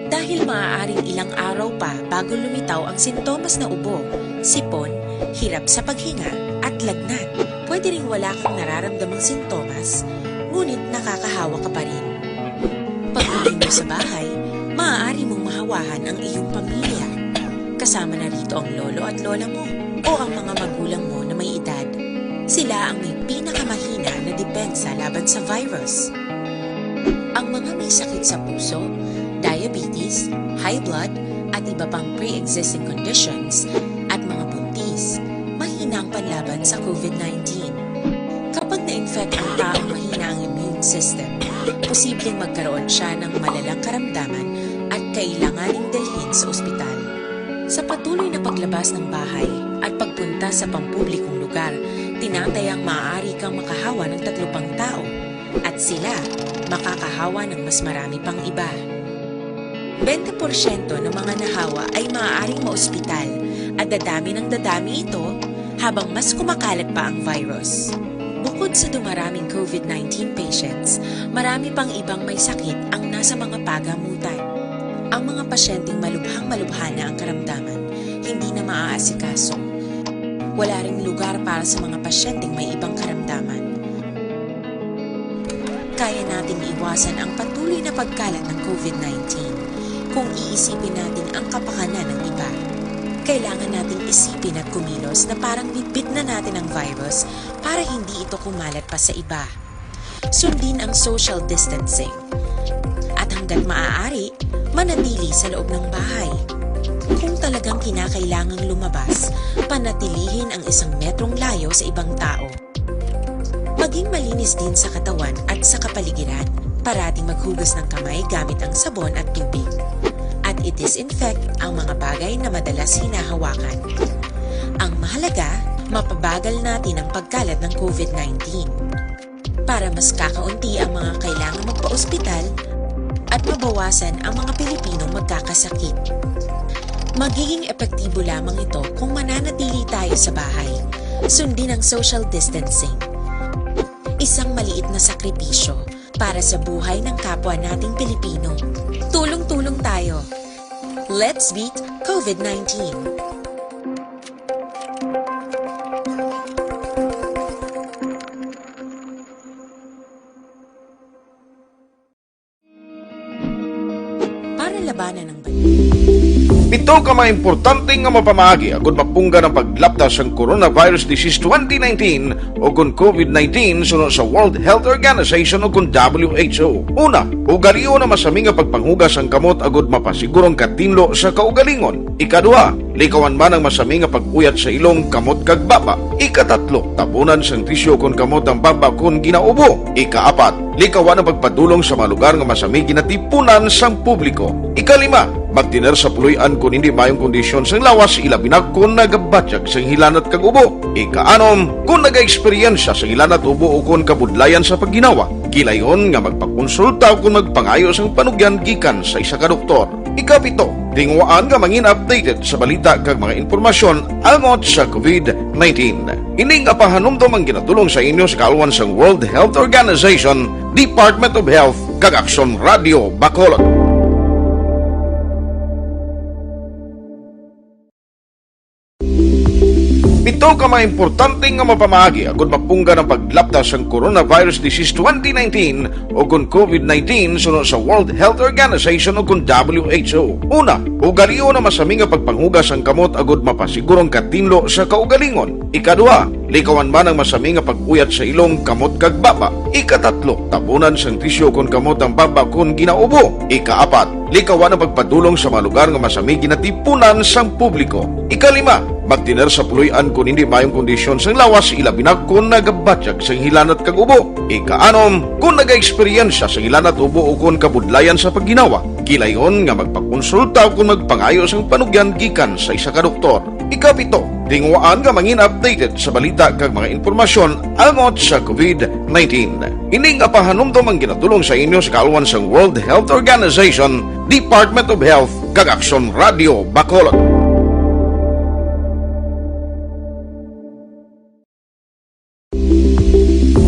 Dahil maaaring ilang araw pa bago lumitaw ang sintomas na ubo, sipon, hirap sa paghinga, at lagnat. Pwede ring wala kang nararamdamang sintomas, ngunit nakakahawa ka pa rin. Pag-uwi mo sa bahay, maaari mong mahawahan ang iyong pamilya. Kasama na rito ang lolo at lola mo o ang mga magulang mo na may edad. Sila ang may pinakamahina na depensa laban sa virus. Ang mga may sakit sa puso, diabetes, high blood, at iba pang pre-existing conditions, at mga buntis, mahina ang panlaban sa COVID nineteen. Kapag na-infect ang taong mahina ang immune system, posibleng magkaroon siya ng malalang karamdaman at kailanganing dalhin sa ospital. Sa patuloy na paglabas ng bahay at pagpunta sa pampublikong lugar, tinatayang maaari kang makahawa ng tatlo pang tao at sila makakahawa ng mas marami pang iba. Bente porsyento ng mga nahawa ay maaaring maospital at dadami ng dadami ito habang mas kumakalat pa ang virus. Bukod sa dumaraming COVID nineteen patients, marami pang ibang may sakit ang nasa mga pagamutan. Ang mga pasyenteng malubhang-malubha na ang karamdaman, hindi na maaasikaso. Wala ring lugar para sa mga pasyenteng may ibang karamdaman. Kaya nating iwasan ang patuloy na pagkalat ng COVID nineteen kung iisipin natin ang kapakanan ng iba. Kailangan nating isipin at kumilos na parang bitbit na natin ang virus para hindi ito kumalat pa sa iba. Sundin ang social distancing. At hanggat maaari, manatili sa loob ng bahay. Kung talagang kinakailangang lumabas, panatilihin ang isang metrong layo sa ibang tao. Maging malinis din sa katawan at sa kapaligiran. Parating maghugas ng kamay gamit ang sabon at tubig. At i-disinfect ang mga bagay na madalas hinahawakan. Ang mahalaga, mapabagal natin ang pagkalat ng COVID nineteen para mas kakaunti ang mga kailangang magpa-ospital at mabawasan ang mga Pilipinong magkakasakit. Magiging epektibo lamang ito kung mananatili tayo sa bahay. Sundin ang social distancing. Isang maliit na sakripisyo para sa buhay ng kapwa nating Pilipino. Tulong-tulong tayo. Let's beat COVID nineteen. Para labanan ang bansa. Pito ka mga importante nga mapamaagi agud mapunggan ang paglapta sang Coronavirus Disease twenty nineteen o kon COVID nineteen suno sa World Health Organization o kon W H O. Una, ugalion ang masami nga pagpanghugas sang kamot agud mapasiguro ang katinlo sa kaugalingon. Ikaduha, likawan man ang masami nga pag-uyat sa ilong, kamot, kag baba. Ikatatlo, tabunan sang tisyu kon kamot ang baba kon ginaubo. Ikaapat, likawan ang pagpadulong sa mga lugar nga masami ginatipunan sang publiko. Ikalima, magtener sa puloy-an kon hindi maayong kondisyon sang lawas, ilabi na kon nagabatyag sang hilanat kag ubo. Ikaanom, kon nagaeksperyensya sang hilanat, ubo, o kon kabudlayan sa pagginawa, gilayon nga magpakonsulta o kon magpangayo sang panugyan gikan sa isa ka doktor. Ikapito, tinguhaan nga mangin-updated sa balita kag mga impormasyon almot sa COVID nineteen. Ini nga pahanumdom ang ginatulong sa inyo sa kaalwan sang World Health Organization, Department of Health, kag Aksyon Radio Bacolod. Pito ka mga importante nga mapamaagi agud mapunggan ang paglapta sang Coronavirus Disease twenty nineteen o kon COVID nineteen suno sa World Health Organization o kon W H O. Una, ugalion ang masami nga pagpanghugas sang kamot agud mapasiguro ang katinlo sa kaugalingon. Ikaduha, likawan man ang masami nga pag-uyat sa ilong, kamot, kag baba. Ikatatlo, tabunan sang tisyu kon kamot ang baba kon ginaubo. Ikaapat, likawan ang pagpadulong sa mga lugar nga masami ginatipunan sang publiko. Ikalima, magtener sa puloy-an kon hindi maayong kondisyon sang lawas, ilabi na kon nagabatyag sang hilanat kag ubo. Ikaanom, kon nagaeksperyensya sang hilanat, ubo, o kon kabudlayan sa pagginawa, gilayon nga magpakonsulta o kon magpangayo sang panugyan gikan sa isa ka doktor. Ikapito, tinguhaan nga mangin-updated sa balita kag mga impormasyon almot sa COVID nineteen. Ini nga pahanumdom ang ginatulong sa inyo sa kaalwan sang World Health Organization, Department of Health, kag Aksyon Radio Bacolod.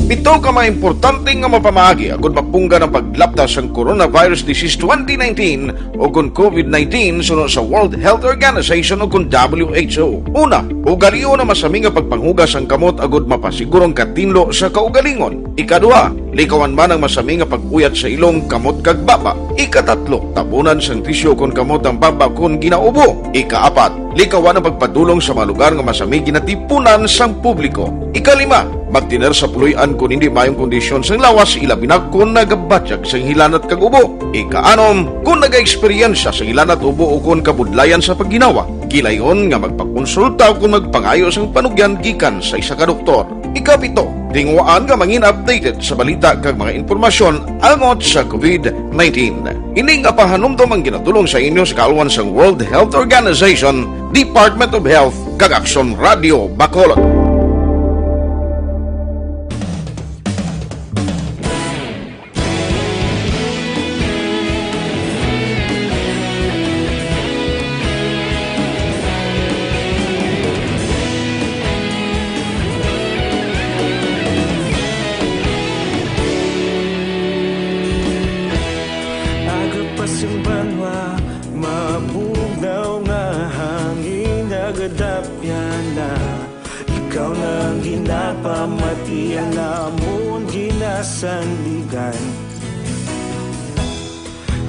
Pito ka mga importante nga mapamaagi agud mapunggan ang paglapta sang Coronavirus Disease twenty nineteen o kon COVID nineteen suno sa World Health Organization o kon W H O. Una, ugalion ang masami nga pagpanghugas sang kamot agud mapasiguro ang katinlo sa kaugalingon. Ikaduha, likawan man ang masami nga pag-uyat sa ilong, kamot, kag baba. Ikatatlo, tabunan sang tisyu kon kamot ang baba kon ginaubo. Ikaapat, likawan ang pagpadulong sa mga lugar nga masami ginatipunan sang publiko. Ikalima, magtener sa puloy-an kon hindi maayong kondisyon sang lawas, ilabi na kon nagabatyag sang hilanat kag ubo. Ikaanom, kon nagaeksperyensya sang hilanat, ubo, o kon kabudlayan sa pagginawa, Gilayon nga magpakonsulta kon magpangayo sang panugyan gikan sa isa ka doktor. Ikapito, tinguhaan nga mangin updated sa balita kag mga impormasyon angot sa covid nineteen. Ini nga pahanumdom ang ginatulong sa inyo sa kaalwan sang World Health Organization, Department of Health, kag Aksyon Radio Bacolod. Aga pa sing banwa, mabugnaw nga hangin, nagadapyan na. Ikaw na ang ginapamati, ang amon ginasandigan.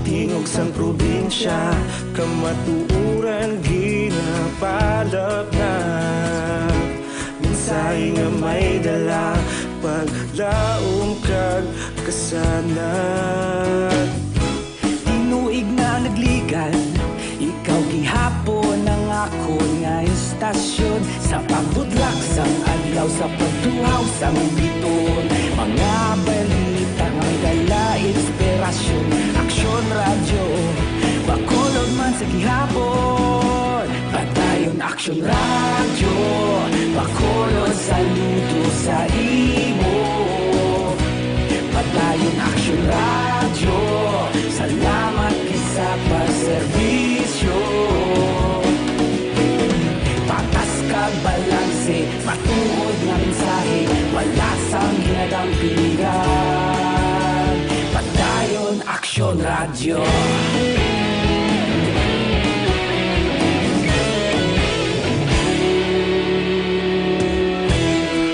Tingog sang probinsya, kamatuoran ginapalapnap. Mensahe nga may dala, paglaom kag kasanag. Tinuig na nagligad, ikaw gihapon ang akon nga istasyon. Sa pagbutlak sang adlaw, sa pagtuhaw sang bituon, mga balita nga may dala inspirasyon. Aksyon Radyo, Bacolod man sa gihapon. Padayon Aksyon Radyo, Bacolod, saludo sa imo. Padayon Aksyon Radyo, salamat gid sa pagserbisyo. Patas kag balanse, matuod nga mensahe, wala sang ginadampigan. Padayon Aksyon Radyo.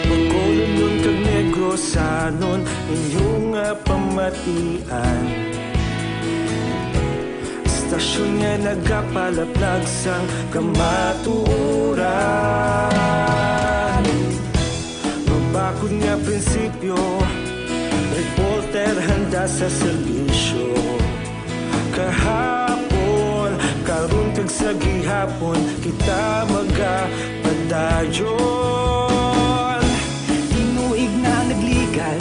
Bacolodnon kag Negrosanon, inyo nga pamatian. Istasyon nga nagapalaplag sang kamatuoran. Mabakod nga prinsipyo, reporter handa sa serbisyo. Kahapon, karon kag sa gihapon, kita magapadayon. Tinuig na nagligad,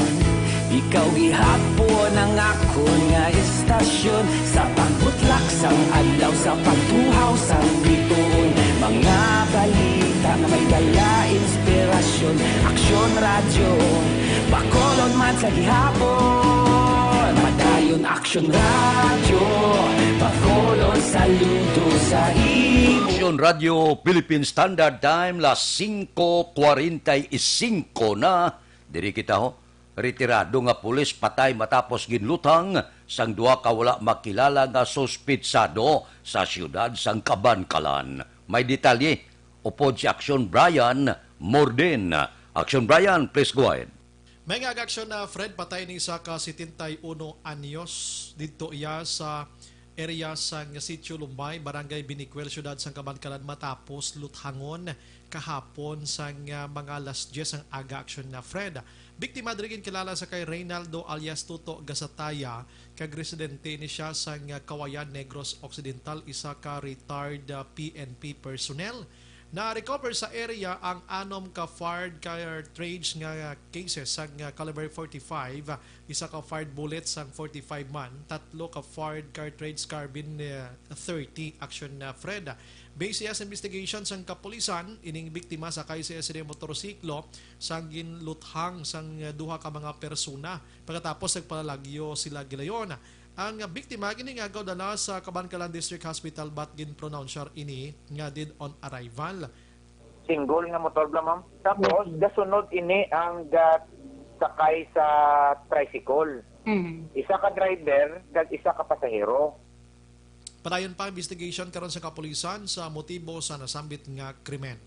ikaw gihapon ang akon nga istasyon. Sa pagbutlak sang adlaw, sa pagtuhaw sang bituon, mga balita nga may dala inspirasyon. Aksyon Radyo, Bacolod man sa gihapon. Padayon Aksyon Radyo, Bacolod, saludo sa imo. Aksyon Radyo, Philippine Standard Time, las singko kwarenta y singko na. Diri kita, ho. Retirado nga pulis patay matapos ginluthang sang duha ka wala makilala nga suspitsado sa siyudad sang Kabankalan. May detalye upod si Aksyon Brian Morden. Aksyon Brian, please go ahead. May nga aga aksyon na Fred, patay ni isa ka setenta y uno anyos. Didto iya sa area sang Sitio Lumbay, Barangay Binicuel, siyudad sang Kabankalan, matapos luthangon kahapon sang, ah, mga alas diyes ang aga aksyon na Fred. Biktima diri ginkilala sa kay Reynaldo alias Tuto Gasataya, kag residente ni siya sang, ah, Kawayan, Negros Occidental, isa ka retired, ah, P N P personnel. Na-recover sa area ang anom ka fired cartridge nga cases sang, ah, caliber forty-five, ah, isa ka fired bullet sang forty-five man, tatlo ka fired cartridge carbine, ah, thirty action, ah, Fred. Base sa investigation sang kapulisan, ining biktima sakay sa S D motorsiklo sang ginluthang sang, ah, duha ka mga persona. Pagkatapos, nagpalalagyo sila gilayon. Ang biktima giningagaw dala sa Kabankalan District Hospital, but ginpronounsar ini nga dead on arrival. Single nga motor bala, ma'am. Tapos, yes, gasunod ini ang ga-, sakay sa tricycle. Mm. Isa ka driver, kag isa ka pasahero. Padayon pa ang investigation karon sa kapulisan sa motibo sa nasambit nga krimen.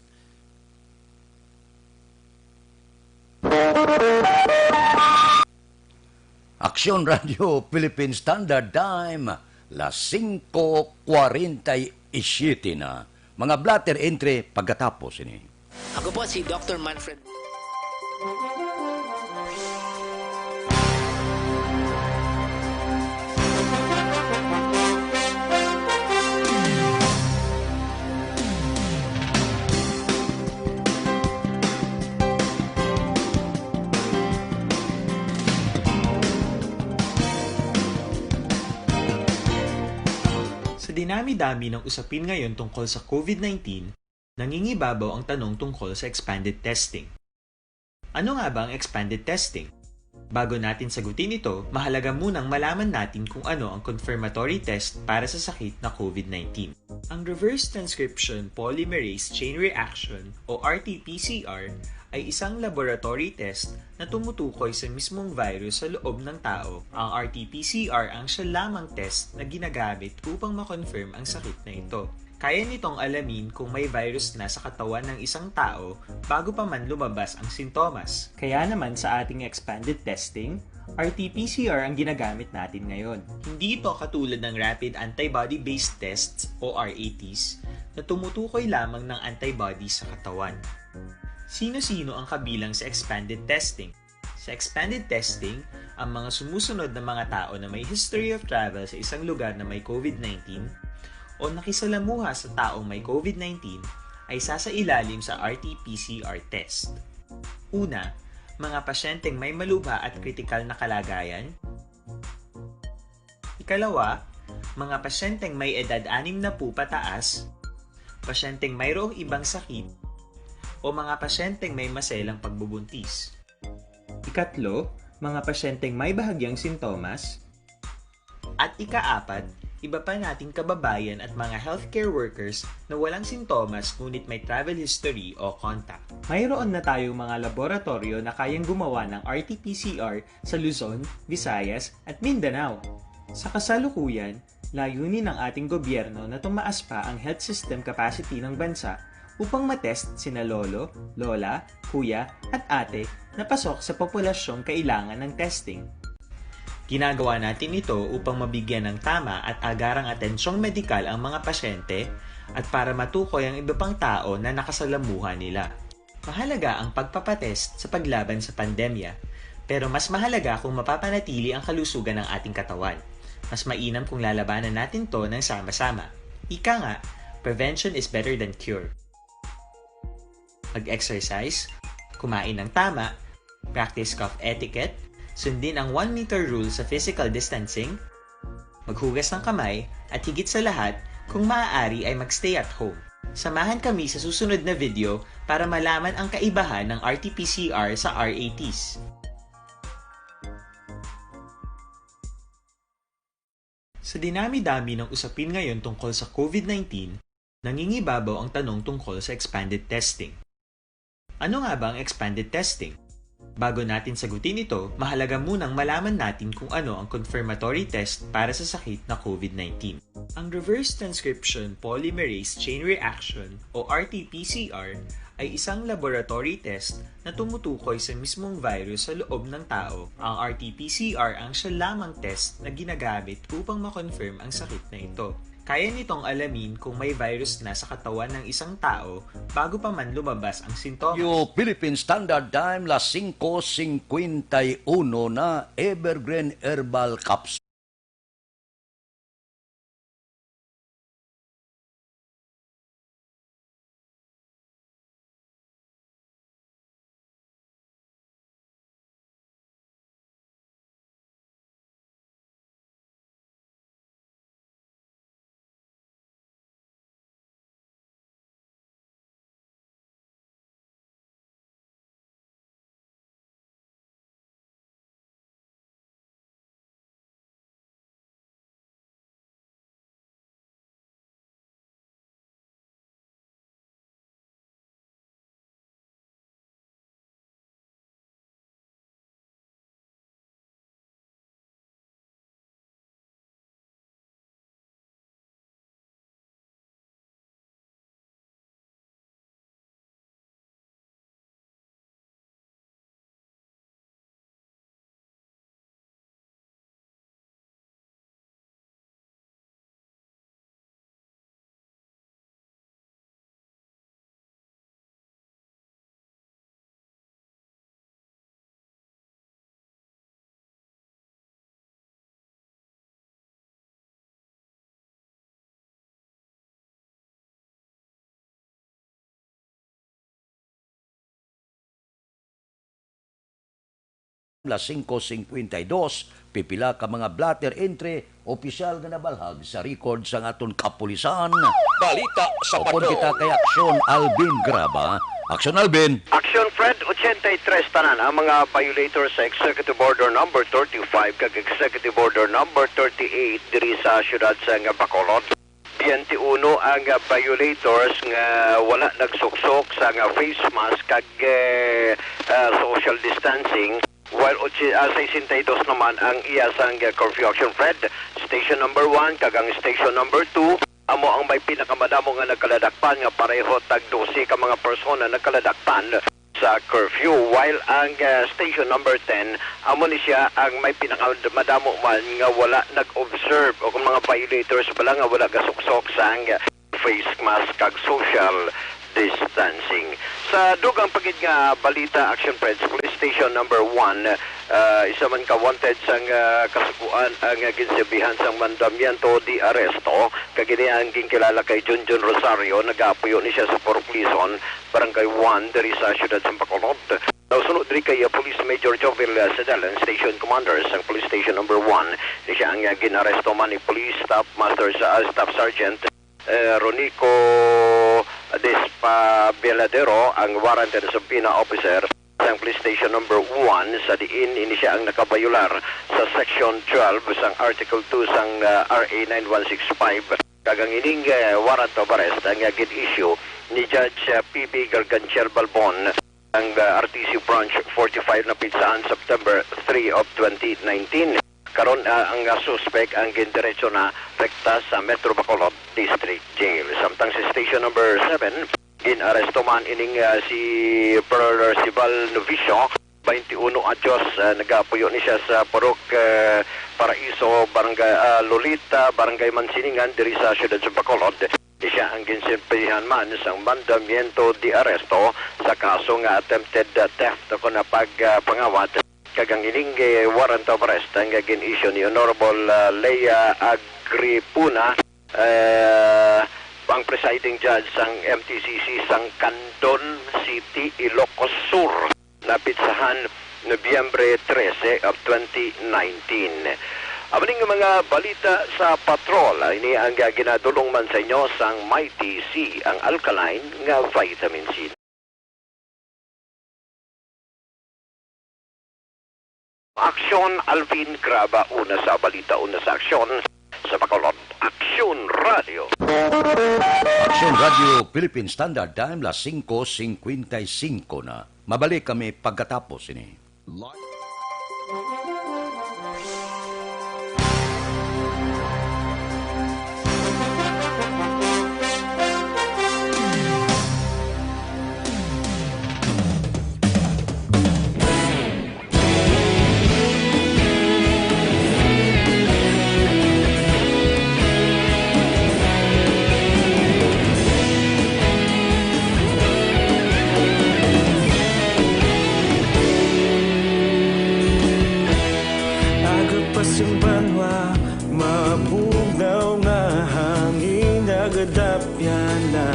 Aksyon Radio Philippine Standard Time, las singko kwarenta y siyete na. Mga blotter entry pagkatapos ini. Ako po si Doctor Manfred. Dinami-dami ng usapin ngayon tungkol sa COVID nineteen, nangingibabaw ang tanong tungkol sa expanded testing. Ano nga ba ang expanded testing? Bago natin sagutin ito, mahalaga munang malaman natin kung ano ang confirmatory test para sa sakit na COVID nineteen. Ang reverse transcription polymerase chain reaction o R T P C R ay isang laboratory test na tumutukoy sa mismong virus sa loob ng tao. Ang R T P C R ang siya lamang test na ginagamit upang ma-confirm ang sakit na ito. Kaya nitong alamin kung may virus na sa katawan ng isang tao bago pa man lumabas ang sintomas. Kaya naman sa ating expanded testing, R T P C R ang ginagamit natin ngayon. Hindi ito katulad ng rapid antibody-based tests o R A Ts na tumutukoy lamang ng antibody sa katawan. Sino-sino ang kabilang sa expanded testing? Sa expanded testing, ang mga sumusunod na mga tao na may history of travel sa isang lugar na may COVID nineteen o nakisalamuha sa taong may COVID nineteen ay sasailalim sa R T P C R test. Una, mga pasyenteng may malubha at kritikal na kalagayan. Ikalawa, mga pasyenteng may edad anim na po pataas, pasyenteng mayroong ibang sakit, o mga pasyenteng may maselang pagbubuntis. Ikatlo, mga pasyenteng may bahagyang sintomas. At ikaapat, iba pa nating kababayan at mga healthcare workers na walang sintomas ngunit may travel history o contact. Mayroon na tayong mga laboratoryo na kayang gumawa ng R T P C R sa Luzon, Visayas, at Mindanao. Sa kasalukuyan, layunin ng ating gobyerno na tumaas pa ang health system capacity ng bansa upang matest sina lolo, lola, kuya, at ate na pasok sa populasyong kailangan ng testing. Ginagawa natin ito upang mabigyan ng tama at agarang atensyong medikal ang mga pasyente at para matukoy ang iba pang tao na nakasalamuha nila. Mahalaga ang pagpapatest sa paglaban sa pandemya, pero mas mahalaga kung mapapanatili ang kalusugan ng ating katawan. Mas mainam kung lalabanan natin to ng sama-sama. Ika nga, prevention is better than cure. Mag-exercise, kumain ng tama, practice cough etiquette, sundin ang one meter rule sa physical distancing, maghugas ng kamay, at higit sa lahat, kung maaari ay mag-stay at home. Samahan kami sa susunod na video para malaman ang kaibahan ng R T P C R sa R A Ts. Sa dinami-dami ng usapin ngayon tungkol sa COVID nineteen, nangingibabaw ang tanong tungkol sa expanded testing. Ano nga ba ang expanded testing? Bago natin sagutin ito, mahalaga munang malaman natin kung ano ang confirmatory test para sa sakit na COVID nineteen. Ang reverse transcription polymerase chain reaction o R T P C R ay isang laboratory test na tumutukoy sa mismong virus sa loob ng tao. Ang R T P C R ang siya lamang test na ginagamit upang ma-confirm ang sakit na ito. Kaya nitong alamin kung may virus na sa katawan ng isang tao bago pa man lumabas ang sintomas. Philippine Standard Time, las singko singkwenta y uno na. Evergreen Herbal Capsule. Las singko singkwenta y dos, pipila ka mga blotter entry Opisyal nga nabalhag sa record sang aton kapulisan. Balita sa Upod Patrol. Kita kay Aksyon Alvin Graba. Aksyon Alvin! Aksyon Fred, ochenta y tres tanan ang mga violators sa Executive Order Number thirty-five kag Executive Order Number thirty-eight diri sa siyudad sang Bacolod. Biyente uno ang violators nga wala nagsuksok sang face mask kag, eh, ah, social distancing. While otsi-, ah, sesenta y dos naman ang iya sang, ah, curfew, Aksyon Fred. Station number one kag ang station number two amo ang may pinakamadamo nga nagkaladakpan, nga pareho tag dose ka mga persona nagkaladakpan sa curfew, while ang, ah, station number ten amo ni siya ang may pinakamadamo man nga wala nag-observe o kung mga violators pala nga wala gasuksok sang face mask kag social distancing. Sa dugang pa gid nga balita, Action Friends, Police Station Number One, ah, isa man ka wanted sang, ah, kasugoan ang, ah, ginsilbihan sang mandamiento de arresto, kag ini ang ginkilala kay Junjun Rosario, nagaapuyo ni siya sa Purok Lison, Barangay One, diri sa siyudad sang Bacolod. Now, sunod diri kay, ah, Police Major Jovel, ah, Sedal, ang station commander sang Police Station Number One, ni siya ang, ah, gin-aresto man ni Police Staff Master sa, ah, Staff Sergeant eh, Ronico Despabiladero ang warrant and subpoena officer sang Police Station Number One, sa diin ini siya ang nakabayular sa Section twelve sang Article two sang, ah, R A nine one six five, kag ang ining, eh, warrant of arrest ang, ah, gin-issue ni Judge, ah, P B Garganchiel Balbon ang, ah, R T C Branch forty-five na pitsahan September three of twenty nineteen. Karon, ah, ang, ah, suspek ang gindiretso na rekta sa Metro Bacolod District Jail. Samtang sa Station Number Seven, gin-aresto man ining, ah, si Percival Novicio, twenty-uno anyos, ah, nagapuyo ni siya sa Purok, ah, Paraiso, Barangay, ah, Lolita, Barangay Mansiningan, diri sa siyudad sa Bacolod. Siya ang ginsilbihan man sang mandamiento de arresto sa kaso nga attempted, ah, theft o kon pag, ah, pangawat. Kag ang ining, eh, warrant of arrest ang gin-issue ni Honorable, ah, Lea Agripuna, eh, ang presiding judge sang M T C C sang Candon City, Ilocos Sur, napitsahan Nobyembre trese of twenty nineteen. Amo ning mga balita sa Patrol. Ini ang ginadulong man sa inyo sang Mighty C, ang alkaline nga vitamin C. Aksyon, Alvin Graba, una sa balita, una sa aksyon, sa Bacolod. Aksyon Radio. Aksyon Radio Philippine Standard Time, las singko singkwenta y singko na. Mabalik kami pagkatapos ini. Aga pa sing banwa, mabugnaw nga hangin nagadapyan na.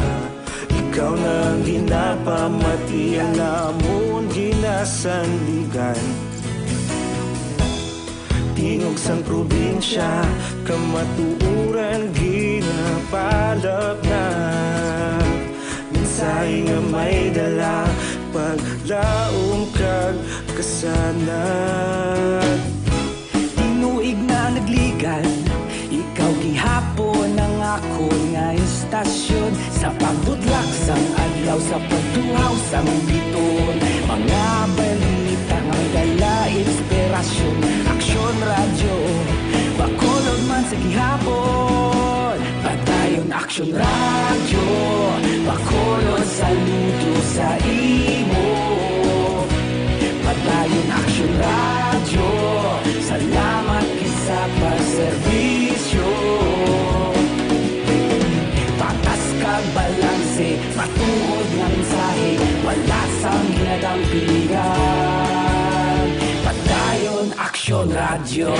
Ikaw na ang ginapamati, ang amon ginasandigan. Tingog sang probinsya, kamatuoran ginapalapnat. Mensahe nga may dala, paglaom kag kasanag. Tinuig na nagligan, ikaw gihapon ang akon nga istasyon. Sa pagbudlak sang adlaw, sa pagtuhaw sang biton, mga balita nga dala inspirasyon. Aksyon Radyo, Bacolod man sa gihapon. Padayon Aksyon Radyo, Bacolod, saludo sa imo. Padayon Aksyon Radyo, salamat gid sa pagserbisyo. Patas kag balanse, matuod nga mensahe, wala sang ginadampigan. Padayon Aksyon Radyo.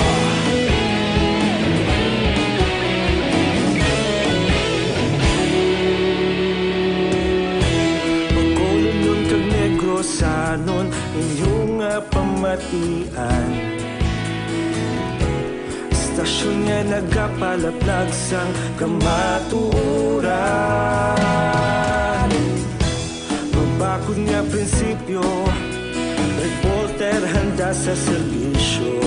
Bacolodnon kag Negrosanon, inyo nga pamatian. Basta Aksyon nga nagapalaplag sang kamatuoran. Mabakod nga prinsipyo, reporter handa sa serbisyo.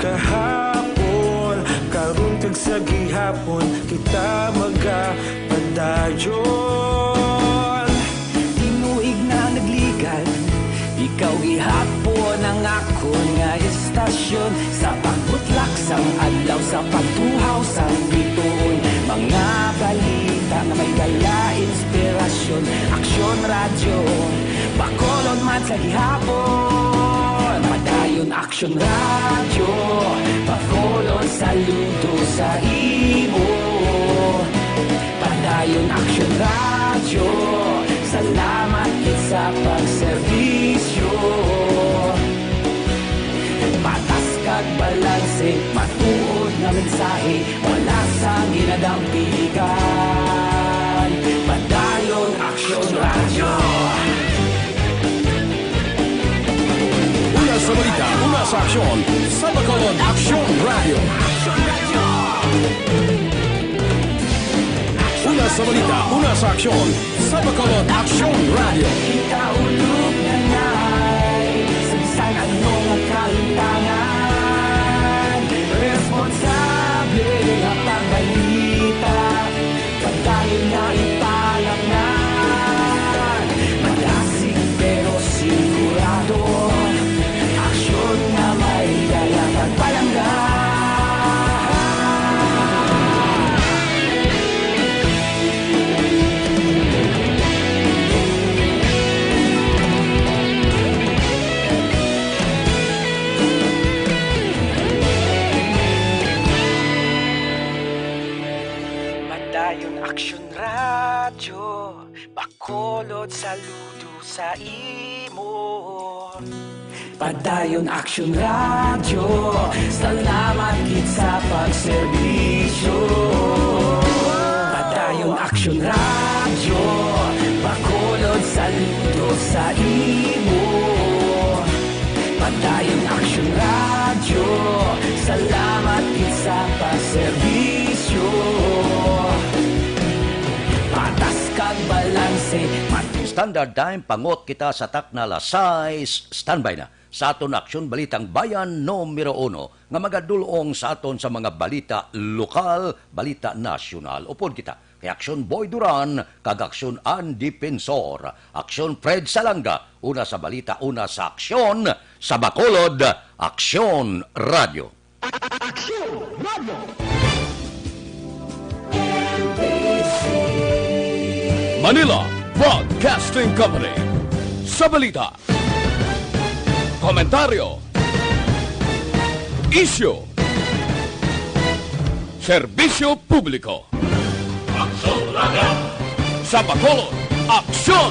Kahapon, karon, kag sa gihapon, kita magapadayon. Tinuig na nagligad, ikaw gihapon ang akon nga istasyon. Sa pagbutlak sang adlaw, sa pagtuhaw sang bituon, mga balita nga may dala inspirasyon. Aksyon Radyo, Bacolod man sa gihapon. Padayon Aksyon Radyo, Bacolod, saludo sa imo. Padayon Aksyon Radyo, salamat gid sa pagserbisyo. Patas kag balanse, matuod nga mensahe, wala sang ginadampigan. Padayon Aksyon Radyo. Una sa balita, una sa aksyon, sa Bacolod Aksyon Radyo. Una sa balita, una sa aksyon, sa Bacolod Aksyon Radyo. Kita ulog na nay, sa bisan ano nga kalimtangan, responsable nga pagbalita, padayon na ipalapngan. Madasig pero sigurado, aksyon nga may dala kag palangga. Padayon Aksyon Radyo, Bacolod, saludo sa imo. Padayon Aksyon Radyo, salamat gid sa pagserbisyo. Padayon Aksyon Radyo, Bacolod, saludo sa imo. Padayon Aksyon Radyo, salamat gid sa pagserbisyo. Patas kag balanse, mat- Standard Time, pangot kita sa takna, alas sais, standby na sa aton Aksyon Balitang Bayan numero uno, nga magadul-ong sa aton sa mga balita lokal, balita nasyonal. Upod kita kay Aksyon Boy Duran kag Aksyon Andy Pensor. Aksyon Fred Salanga, una sa balita, una sa aksyon, sa Bacolod, Aksyon Radyo. Aksyon Radyo. Manila Broadcasting Company. Sa balita, komentaryo, isyu, serbisyo publiko. Aksyon Radyo. Sa Bacolod, Aksyon